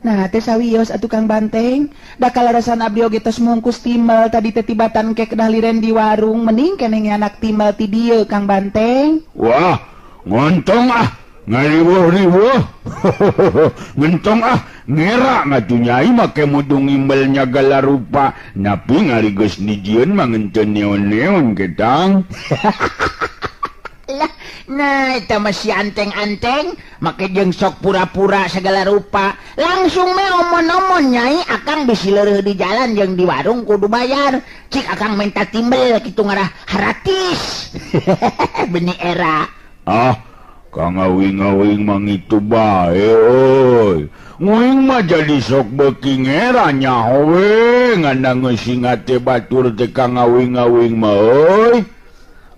Nah teh sawios atuh Kang Banteng, da kalarasan abdi oge tos mungkus timbel tadi teh tibatan ke kedah liren di warung, mending keneh anak timbel ti dieu Kang Banteng. Wah, ngontong ah. Ngariwuh-riwuh. Ngentong ah, ngera ngatu nyai make mudung imbelnya gala rupa. Napi ngari geus dijieun mah ngenteun neon-neon ketang. Lah, nah eta mah si anteng-anteng make jeung sok pura-pura segala rupa. Langsung me omon-omon nyai akang bisi leureuh di jalan jeung di warung kudu bayar. Cik akang minta timbel kitu ngarah haratis. Benih era. Ah, Kang Awing-awing mangitu bae euy. Nguing mah jadi sok beuki ngera nyaho we ngandang ngeusingat teh batur teh Kang Awing-awing mah euy.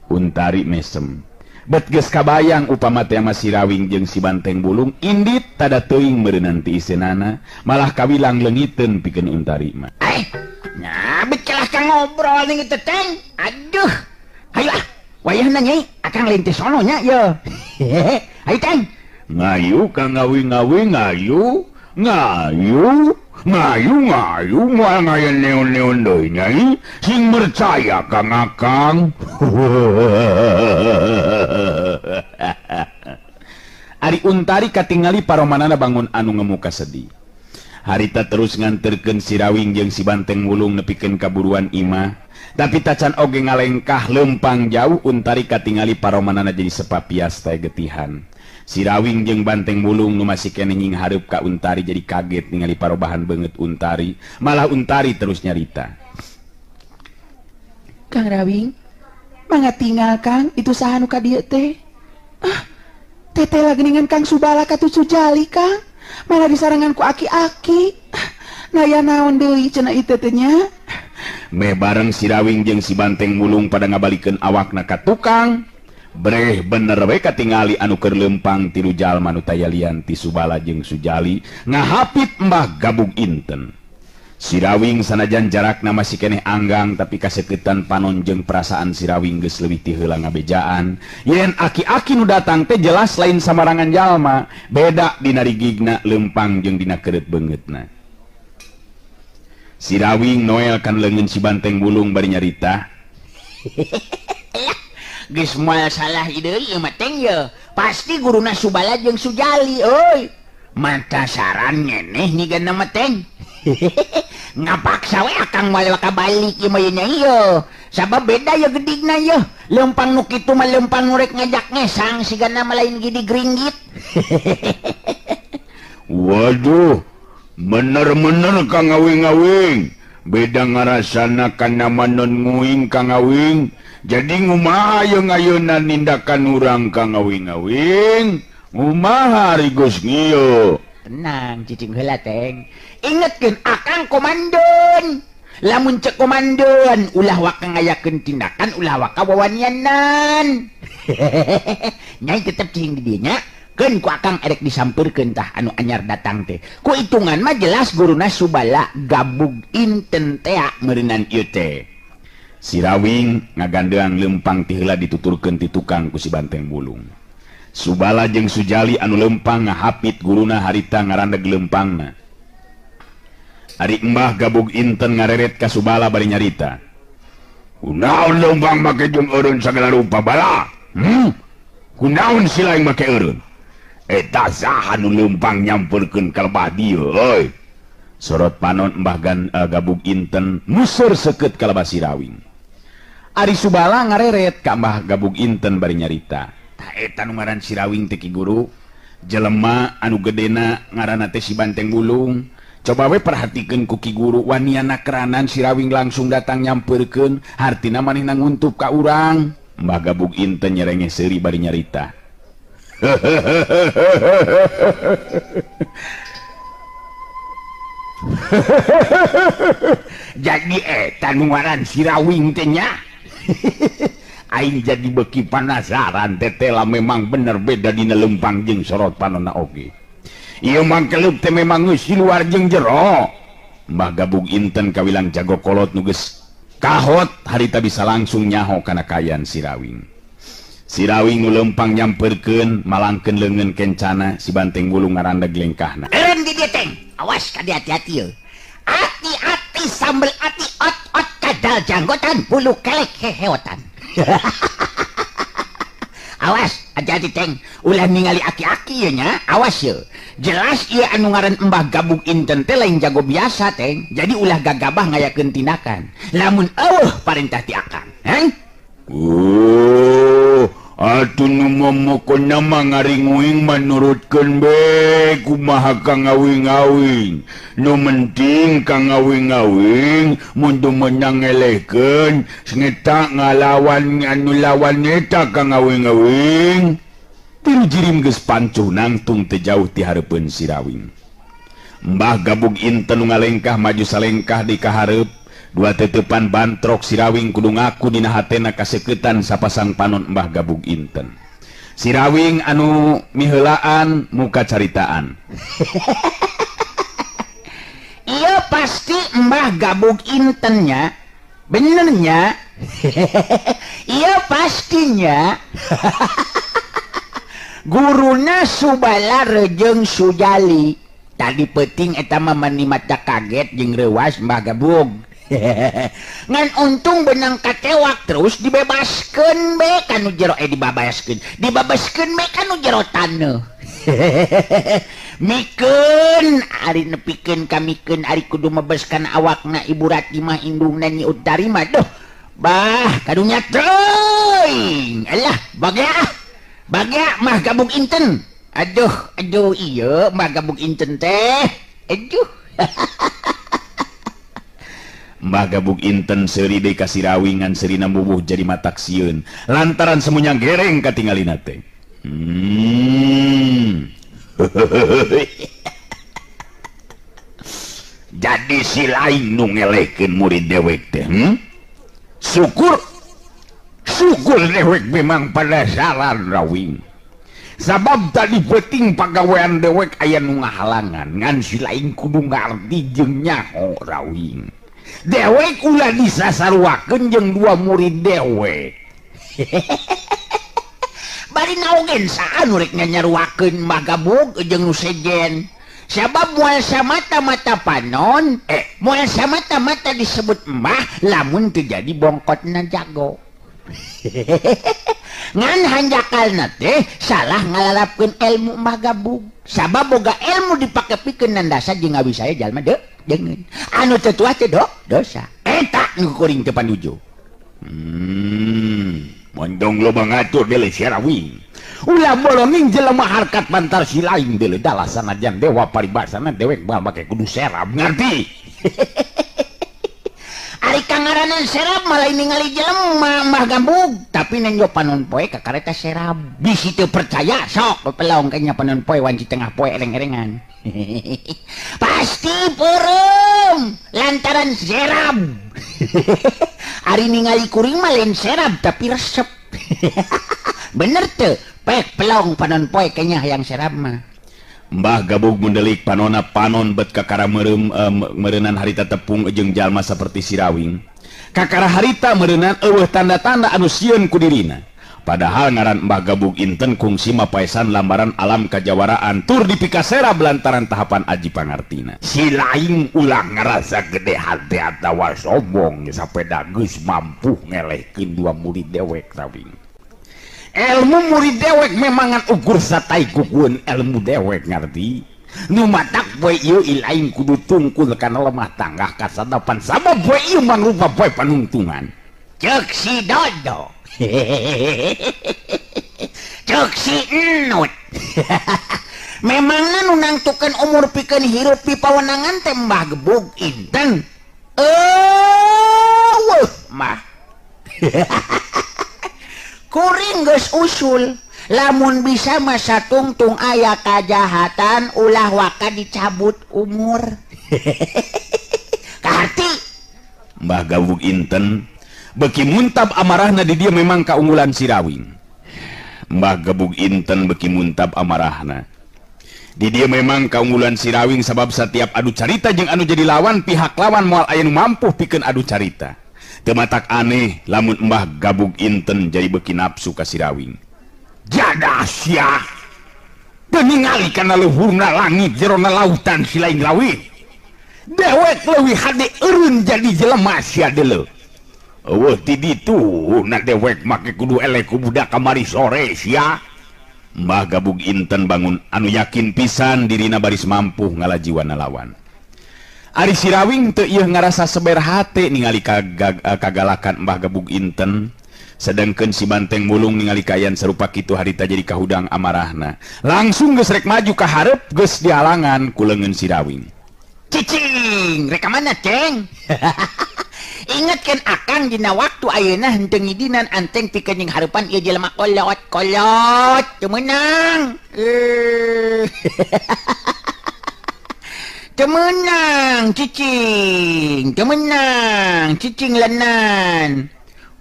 Untari mesem. Bet geus kabayang upama teh ma si Rawing jeung si Banteng Bulung indit tada teuing meureunnan ti iseunana, malah kawilang leungiteun pikeun Untari mah. Nah, bet kalah ka ngobrol ning teh teng. Aduh. Hayu ah. Wayahna nyai, akang lain teh sono nya ye. Ayo teng. Ngayu Kang Awing-awing ngayu, ngayu, ngayu ngayu moal ngayen neon-neon deui nyai, sing percaya Kang Akang. Ari Untari katingali paromanana bangun anu ngemuka sedih. Harita terus nganterkeun si Rawing jeung si Banteng Wulung nepikeun ka buruan imah. Tapi tacan oge ngalengkah lempang jauh Untari katingali paromanana jadi sepapias teh getihan. Si Rawing jeung Banteng Wulung nu masih keneh nying hareup ka Untari jadi kaget ningali parobahan beungeut Untari. Malah Untari terus nyarita. Kang Rawing, mangga tinggal Kang, itu saha nu ka dieu teh? Ah, teteh lagi Kang Subala katuh Sujali Kang. Malah disarangan ku aki-aki. Nah ya naon deui cenah ieu teh nya. Meh bareng si Rawing jeung si Banteng Wulung pada ngabalikeun awakna ka tukang. Breh bener we katingali anu keur leumpang tilu jalma nu tayalian ti Subala jeung Sujali ngahapit Mbah Gabug Inten. Si Rawing sanajan jarakna masih keneh anggang tapi kaseketan panon jeung perasaan si Rawing geus leuwih ti heula ngabejaan. Yen aki-aki nu datang teh jelas lain samarangan jalma, beda dina rigigna leumpang jeung dina keureut beungeutna. Si Rawing noel kan leungeun si Banteng Wulung bari nyarita. Geus moal salah ieu mah teng ye. Pasti guruna Subala jeung Sujali euy. Mata saran ngeneh nyigana mah teng. Ngapaksa we akang moal balik ieu mah nya ieu. Sabab beda ya gedigna yeuh. Lempang nu kitu mah lempang nu rek ngajak ngesang sigana mah lain gidi gringgit. Waduh, bener-bener Kang Awing-awing. Beda ngarasana kana manon nguing Kang Awing. Jadi ngumaha yeung ayeuna nindakan urang Kang Awing-awing? Ngumaha ari geus ngieu? Tenang cicing heula teng. Ingetkeun akang komandon. Lamun cek komandon ulah waka ngayakeun tindakan ulah waka wawanianan. Nyai tetep cicing di dieu nya. Keun ku akang erek disampeurkeun tah anu anyar datang teh. Ku hitungan mah jelas guruna Subala gabug inten tea meureunan ieu teh. Sirawing ngagandeang lempang ti heula dituturkeun ti tukang ku si Banteng Bulung. Subala jeung Sujali anu lempang ngahapit guruna harita ngarandeg lempangna. Ari Mbah gabug inten ngareret ka Subala bari nyarita. Kunaon lempang make jeung eureun sagala rupa bala? Kunaon si lain make eureun? Eta saha nu lempang nyampeurkeun ka lebah dieu euy. Sorot panon Mbah gabug inten museur seukeut ka lebah Sirawing. Ari Subala ngareret ka Mbah gabug inten bari nyarita. Tah eta nu ngaran Sirawing teh Ki Guru, jelema anu gedena ngaranna teh si Banteng Bulung. Coba we perhatikeun ku Ki Guru waniana keranan Sirawing langsung datang nyampeurkeun, hartina manehna nguntup ka urang. Mbah gabug inten nyerengeh seuri bari nyarita. Jadi eta nu ngaran Sirawing teh nya. Aing jadi beki panasaran tetela memang bener beda dina lempang jeung sorot panonna oge. Ieu mangkeleup teh memang geus luar jeung jero. Mbah gabug inten kawilang jago kolot nu geus kahot harita bisa langsung nyaho kana kayan Sirawing. Sirawing nu lempang nyamperkeun malangkeun leungeun kencana si Banteng Bulung ngarandeg lengkahna. Eureun di dieu teng. Awas kade hati-hati ye. Hati-hati sambel ati ot-ot kadal janggotan bulu kelek heheotan. Awas hati-hati teng, ulah ningali aki-aki ye nya, awas ye. Jelas ieu anu ngaran Mbah gabug inten teh lain jago biasa teng. Jadi ulah gagabah ngayakeun tindakan. Lamun eueuh parentah ti akang, heng? Oh, atuh nu momokona mah ngaringuing manurutkeun be kumaha Kang Awing-awing. Nu penting Kang Awing-awing mun teu meunang ngelehkeun sengeta ngalawan anu lawan eta Kang Awing-awing. Tilu jirim geus pancuh nangtung teu jauh ti hareupeun Sirawing. Mbah gabug inten nu ngalengkah maju salengkah di kahareup. Dua tetepan bantrok Sirawing kudu ngaku dina hatena kaseketan sapasang panon Mbah gabug inten. Sirawing anu miheulaan muka caritaan. Iya pasti Mbah gabug intennya, benernya. Iya pastinya. Guruna Subala jeung Sujali. Tadi peuting eta mah mani mata kaget jeung reuas Mbah gabug. Ngan untung benang katewak terus dibebaskeun be kanu jero dibabaskeun. Dibabaskeun be kanu jero taneuh. Mikeun ari nepikeun kamikeun ari kudu mebeskan awakna Ibu Rati mah indungna Nyi Utari mah duh. Bah kadunya teuing. Alah bagea ah. Bagea mah gabung inten. Aduh aduh iya mah gabung inten teh. Aduh. Mbah gabug inten seuri deui ka Sirawing ngan seurina mubuh jadi matak sieun lantaran semuanya gereng katingalina teh. Jadi si lain nu ngelehkeun murid dewek teh. Syukur syukur dewek memang penasaran Rawing. Sabab tadi peuting pagawean dewek aya nu ngahalangan ngan si lain kudu ngarti jeung nyaho Rawing. Dewek ulah disasaruakeun jeung dua murid dewek. Bari naogen saha nu rek nyanyaruakeun Mbah Gabug jeung nu sejen. Sabab moal samata-mata panon, moal samata-mata disebut mbah lamun teu jadi bongkotna jago. Ngan hanjakalna teh salah ngalarapkeun ilmu Mbah Gabug. Sabab boga ilmu dipake pikeun nandasa jeung ngawisaya jalma deungeun. Anu teu tuah teh dosa. Eta nu kuring teu panuju. Mondong loba ngatur deuleu si Rawing. Ulah bolonging jelema harkat bantar si lain deuleu dalah sanajan dewa paribasana dewek moal make kudu serab ngarti. Ari kangaranan serab malah ningali jelema Mbah Gabug, tapi nenjo panon poe ka kareta serab. Bisi teu percaya sok pelong kayaknya panon poe wanci tengah poe ereng-erengan. Pasti peureum lantaran serab. Ari ningali kuring mah lain serab tapi resep. Bener teu? Pek pelong panon poe kayaknya hayang serab mah. Mbah Gabug mundelik panona panon bet kakara meureum meureunan harita tepung jeung jalma saperti si Rawing. Kakara harita meureunan eueuh tanda-tanda anu sieun ku dirina. Padahal ngaran Mbah Gabug inten kungsi mapaesan lambaran alam kajawaraan tur dipikaserab lantaran tahapan aji pangartina. Si lain ulah ngarasa gede hati atawa sombong sapeda geus mampu ngelehkeun dua murid dewek Rawing. Ilmu murid dewek memangan ukur satai kukuan ilmu dewek ngerti. Nu matak poe ieu ilaing kudu tungkul kana lemah tanggah kasadapan sabab poe ieu mangrupa poe panungtungan. Ceuk si Dodo. Ceuk si Enut. Memangna nu nangtukeun umur pikeun hirup pipawenangan teh Mbah Gebug inten. Eueuh mah. Kuring geus usul lamun bisa masa tungtung aya kajahatan ulah waka dicabut umur. Kaharti Mbah Gabug inten beki muntab amarahna di dia memang kaunggulan si Rawing. Mbah Gabug inten beki muntab amarahna di dia memang kaunggulan si Rawing sabab setiap adu carita jeung anu jadi lawan pihak lawan moal aya nu mampu pikeun adu carita. Tematak aneh lamun Mbah Gabug inten jadi beki nafsu ka si Rawing. Jadah sia. Teu ningali kana luhurna langit jerona lautan si lain Rawing. Dewek leuwih hade eureun jadi jelema sia deuleu. Eueuh ti ditu na dewek make kudu eleh ku budak kamari sore sia. Mbah Gabug inten bangun anu yakin pisan dirina baris mampu ngalajiwana lawan. Ari si Rawing teu ieu ngarasa seber hate ningali kagalakan Mbah Gabug inten. Sedangkeun si Banteng Mulung ningali kaayaan sarupa kitu harita jadi kahudang amarahna. Langsung geus rek maju ka hareup geus dihalangan ku leungeun si Rawing. Cicing, rek ka mana, Ceng? Ingatkeun akang dina waktu ayeuna henteu ngidinan anteng pikeun jeung hareupan ieu jelema kolot-kolot teu meunang. Temenang cicing, temenang cicing lenan.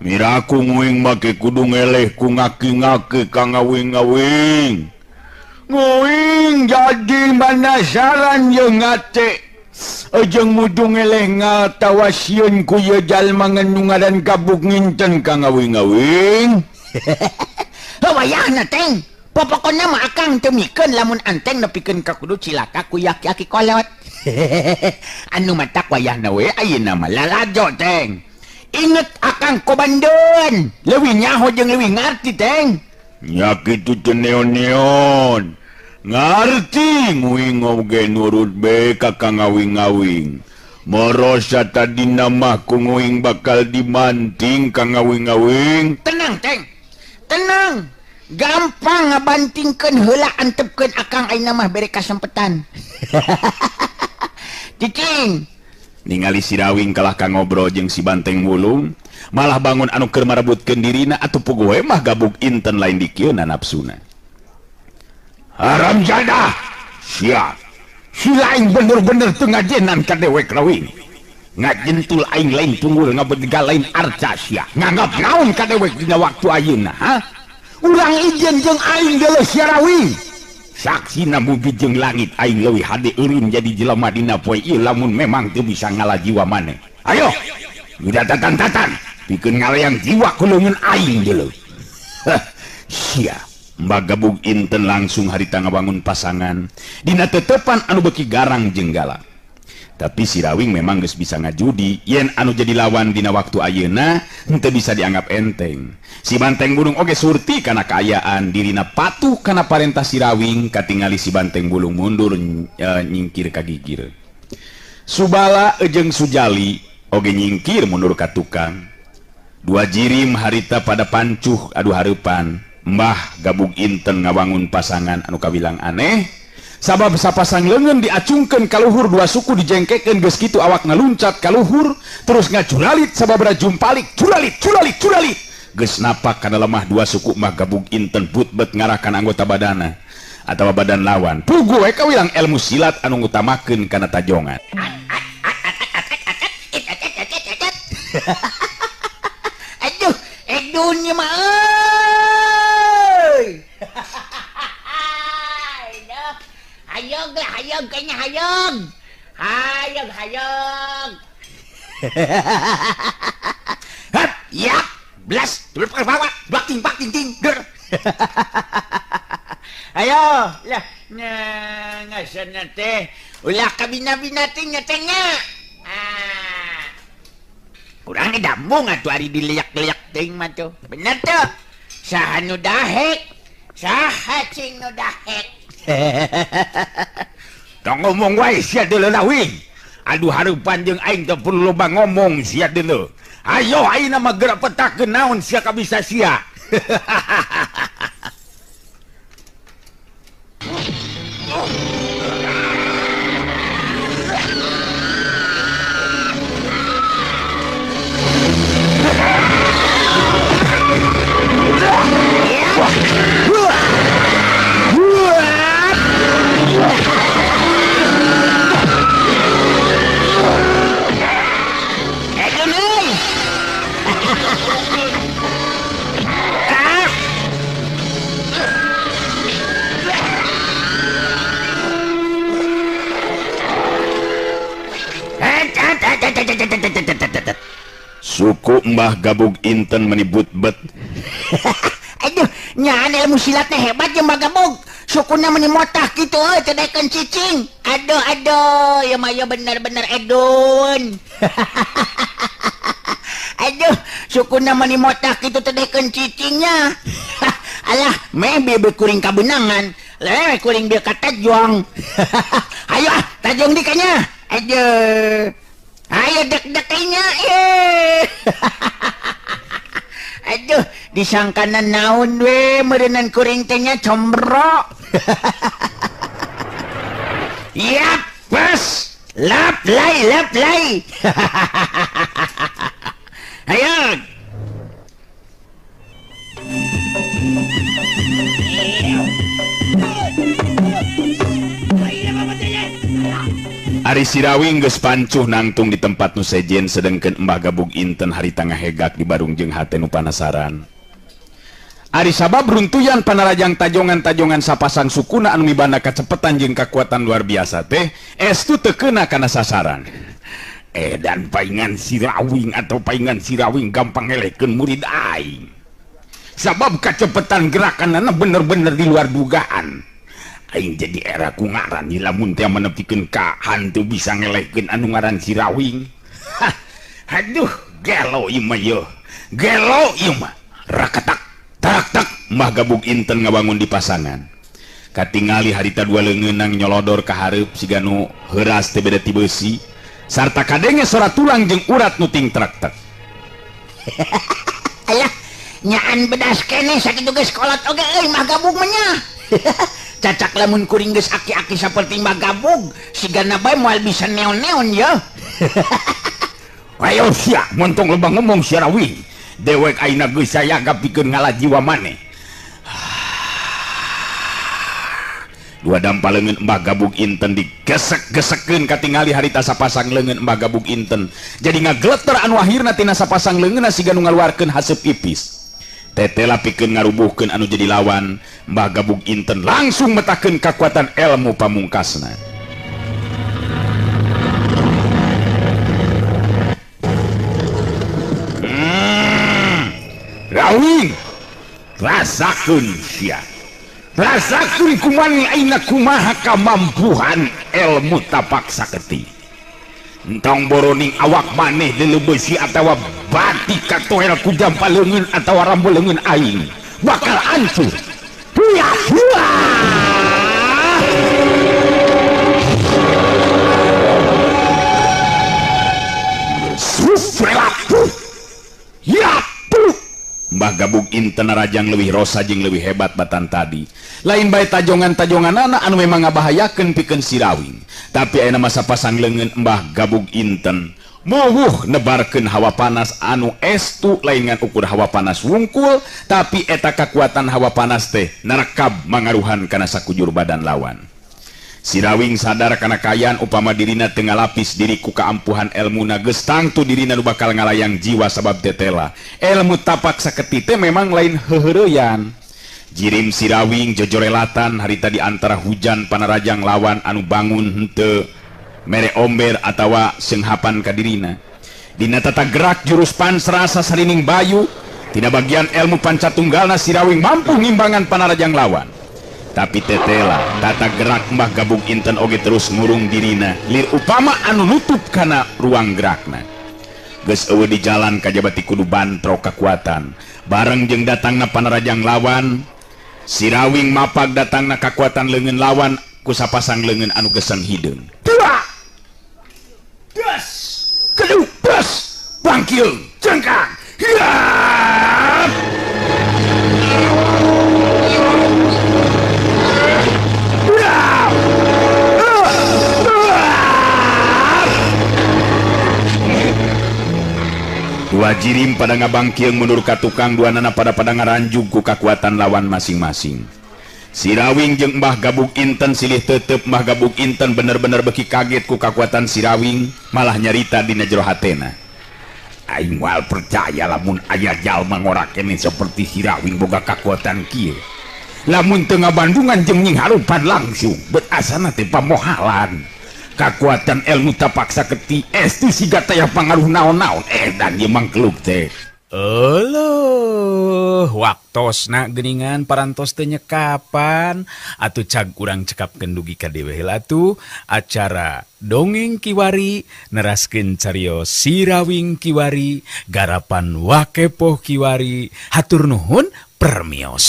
Miraku nguing make kudu ngeleh ku ngaki-ngaki ka ngawing-ngawing. Nguing jadi manasaran jeung ngate. Ejeng mudu ngeleh ngatawa sieun ku ieu jalma nu ngaran Gabug nginten ka ngawing-ngawing. Wayahna teng. Pokokna mah akang teu mikeun lamun anteng nepikeun ka kudu cilaka ku yaki-aki kolot. Anu matak wayahna we ayeuna mah lalajo teng. Inget akang kobandeun, leuwih nyaho jeung leuwih ngarti teng. Nya kitu teu neon-neon. Ngarti nguing oge nurut be ka ngawing-ngawing. Morosa tadina mah ku nguing bakal dimanting ka ngawing-ngawing. Tenang teng. Tenang. Gampang ngabantingkeun heula antepkeun akang ayeuna mah bere kasempetan. Cicing ningali si Rawing kalah ka ngobrol jeung si Banteng Wulung, malah bangun anu keur marebutkeun dirina atuh puguh we mah Gabug inten lain dikieuna nafsuna. Haram jadah. Sia. Si lain bener-bener teu ngajenan ka dewek Rawing. Ngajentul aing lain tunggul ngabedega lain arca sia. Nganggap naon ka dewek dina waktu ayeuna, ha? Urang ijen jeung aing deuleuh sia Rawing. Saksina bumi jeung langit aing leuwih hade eureun jadi jelema dina poe ieu lamun memang teu bisa ngalah jiwa maneh. Ayo, udah tatan-tatan pikeun ngaleang jiwa ku leungeun aing deuleuh. Heh, sia. Mbah Gabug inten langsung harita ngabangun pasangan dina tetepan anu beuki garang jeung galak. Tapi si Rawing memang geus bisa ngajudi yen anu jadi lawan dina waktu ayeuna henteu bisa dianggap enteng. Si Banteng Bulung oge surti kana kaayaan dirina patuh kana parentah si Rawing katingali si Banteng Bulung mundur nyingkir ka gigir. Subala jeung Sujali oge nyingkir mundur ka tukang. Dua jirim harita pada pancuh adu hareupan. Mbah Gabug Inten ngawangun pasangan anu kawilang aneh. Sabab sapasang leungeun diacungkeun ka luhur dua suku dijengkekeun geus kitu awak ngaluncat ka luhur terus ngacuralit sababra jumpalik curalit curalit curalit geus napak kana lemah dua suku Mbah Gabug Inten butbet ngarahkan anggota badana atawa badan lawan puguh we kawilang ilmu silat anu ngutamakeun kana tajongan. Aduh edun mah euy. Hayog lah, hayog kayaknya hayog. Hayog, hayog. Hap, yap, belas, bak, ting, bak, ting, ting, ger. Ayo, lah, ngasan teh. Ulah kabina-bina ting nyatanya. Ah. Kurang dambung atuh ari dileak-leak ting mah tuh. Bener tuh. Saha nu dahek? Saha cing nu dahek? Tong ngomong wae sia deuleu Rawing. Aduh hareupan jeung aing teu perlu loba ngomong sia deuleu. Ayo ayeuna mah geura petakeun naon sia kabisa sia. Suku Mbah Gabug Inten menibut bet. Aduh, nyaan ilmu silatnya hebat ya Mbah Gabug. Sukuna meni motah gitu euy, teu daekeun cicing. Aduh aduh, ya mah ya bener-bener edun. Aduh, sukuna meni motah kitu teu daekeun cicingnya. Alah, meh bieu kuring kabeunangan. Leh kuring bieu katajong. Ayo ah, tajong di kanya. Aduh. Ayo dek-deknya eh. Aduh, disangkana naon we meureunnan kuring teh nya combro. Yap, pas. Lap lai, lap lai. Ayo. Ari Sirawing geus pancuh nangtung di tempat nu sejen sedengkeun Mbah Gabug Inten harita ngahegak di barung jeung hate nu panasaran. Ari sabab runtuyan panarajang tajongan-tajongan sapasang sukuna anu mibanda kacepetan jeung kakuatan luar biasa teh estu teu keuna kana sasaran. Dan paingan Sirawing atau paingan Sirawing gampang ngelekeun murid aing. Sabab kacepetan gerakanana bener-bener di luar dugaan. Aing jadi era ku ngaran lamun teh menepikeun ka hantu bisa ngelekeun anu ngaran Sirawing. Hah, aduh gelo ieu mah yeuh. Gelo ieu mah. Rakatak tarak tak Mbah Gabug Inten ngabangun di pasangan. Katingali harita dua leungeunang nyolodor ka hareup siga nu heuras teh beda ti beusi sarta kadenge sora tulang jeung urat nu ting trak-trek. Alah, nyaan bedas keneh sakitu geus kolot oge euy Mbah Gabug mah nya. Cacak lamun kuring geus aki-aki saperti Mbah Gabug sigana bae moal bisa neon-neon ya. Ayo sia, montong loba ngomong sia Rawing. Dewek ayeuna geus sayaga pikeun ngalah jiwa maneh. Dua dampa leungeun Mbah Gabug Inten digesek-gesekkeun katingali harita sapasang leungeun Mbah Gabug Inten. Jadi ngagleter anu akhirna tina sapasang leungeunna siga nu ngaluarkeun haseup ipis. Tetela pikeun ngarubuhkeun anu jadi lawan, Mbah Gabug Inten langsung metakeun kakuatan ilmu pamungkasna. Rawing, rasakeun sia. Rasakeun kumani ayeuna kumaha kamampuhan ilmu tapak saketi. Entong boroning awak maneh leuleuh beusi atawa batik katoel ku jampa leungeun atawa rambu leungeun aing bakal hancur. Mbah Gabug Inten rajang leuwih rosa jeung leuwih hebat batan tadi. Lain bae tajongan-tajonganana anu memang ngabahayakeun pikeun Sirawing. Tapi ayeuna masa pasang leungeun Mbah Gabug Inten muwuh nebarkeun hawa panas anu estu lain ngan ukur hawa panas wungkul, tapi eta kakuatan hawa panas teh narekab mangaruhan kana sakujur badan lawan. Sirawing sadar kana kaayaan upama dirina teu ngalapis diri ku kaampuhan elmuna geus tangtu dirina nu bakal ngalayang jiwa sabab tetela. Elmu tapak saketi teh memang lain heuheureyan. Jirim Sirawing jojorelatan harita di antara hujan panarajang lawan anu bangun henteu mere omber atawa seunghapan ka dirina. Dina tata gerak jurus pansrasa sarining bayu, tina bagian elmu pancatunggalna Sirawing mampu ngimbangan panarajang lawan. Tapi tetela tata gerak Mbah Gabug Inten oge terus ngurung dirina lir upama anu nutup kana ruang gerakna. Geus eueuh di jalan kajabati kudu bantrok kakuatan. Bareng jeung datangna panarajang lawan, Sirawing mapag datangna kakuatan leungeun lawan ku sapasang leungeun anu geseng hideung. Dua. Das. Keduk das. Bangkil jengkang. Hiap. Dua jirim pada ngabangkieng mundur ka tukang, dua nana pada pada ngaranjug ku kakuatan lawan masing-masing. Sirawing jeung Mbah Gabug Inten silih tetep. Mbah Gabug Inten bener-bener beki kaget ku kakuatan Sirawing, malah nyarita dina jero hatena. Aing moal percaya lamun aya jalma ngora keneh seperti Sirawing boga kakuatan kieu. Lamun teu ngabandungan jeung nying harupan langsung, bet asana teh pamohalan. Kakuatan ilmu tapak saketi estu siga taya pangaruh naon-naon dan ieu mangkeluk teh. Euleuh, waktosna geuningan parantos teh nyekapan atuh cag urang cekapkeun dugi ka dewe heula atuh acara dongeng kiwari neraskeun carios Sirawing kiwari garapan Wakepoh kiwari. Hatur nuhun permios.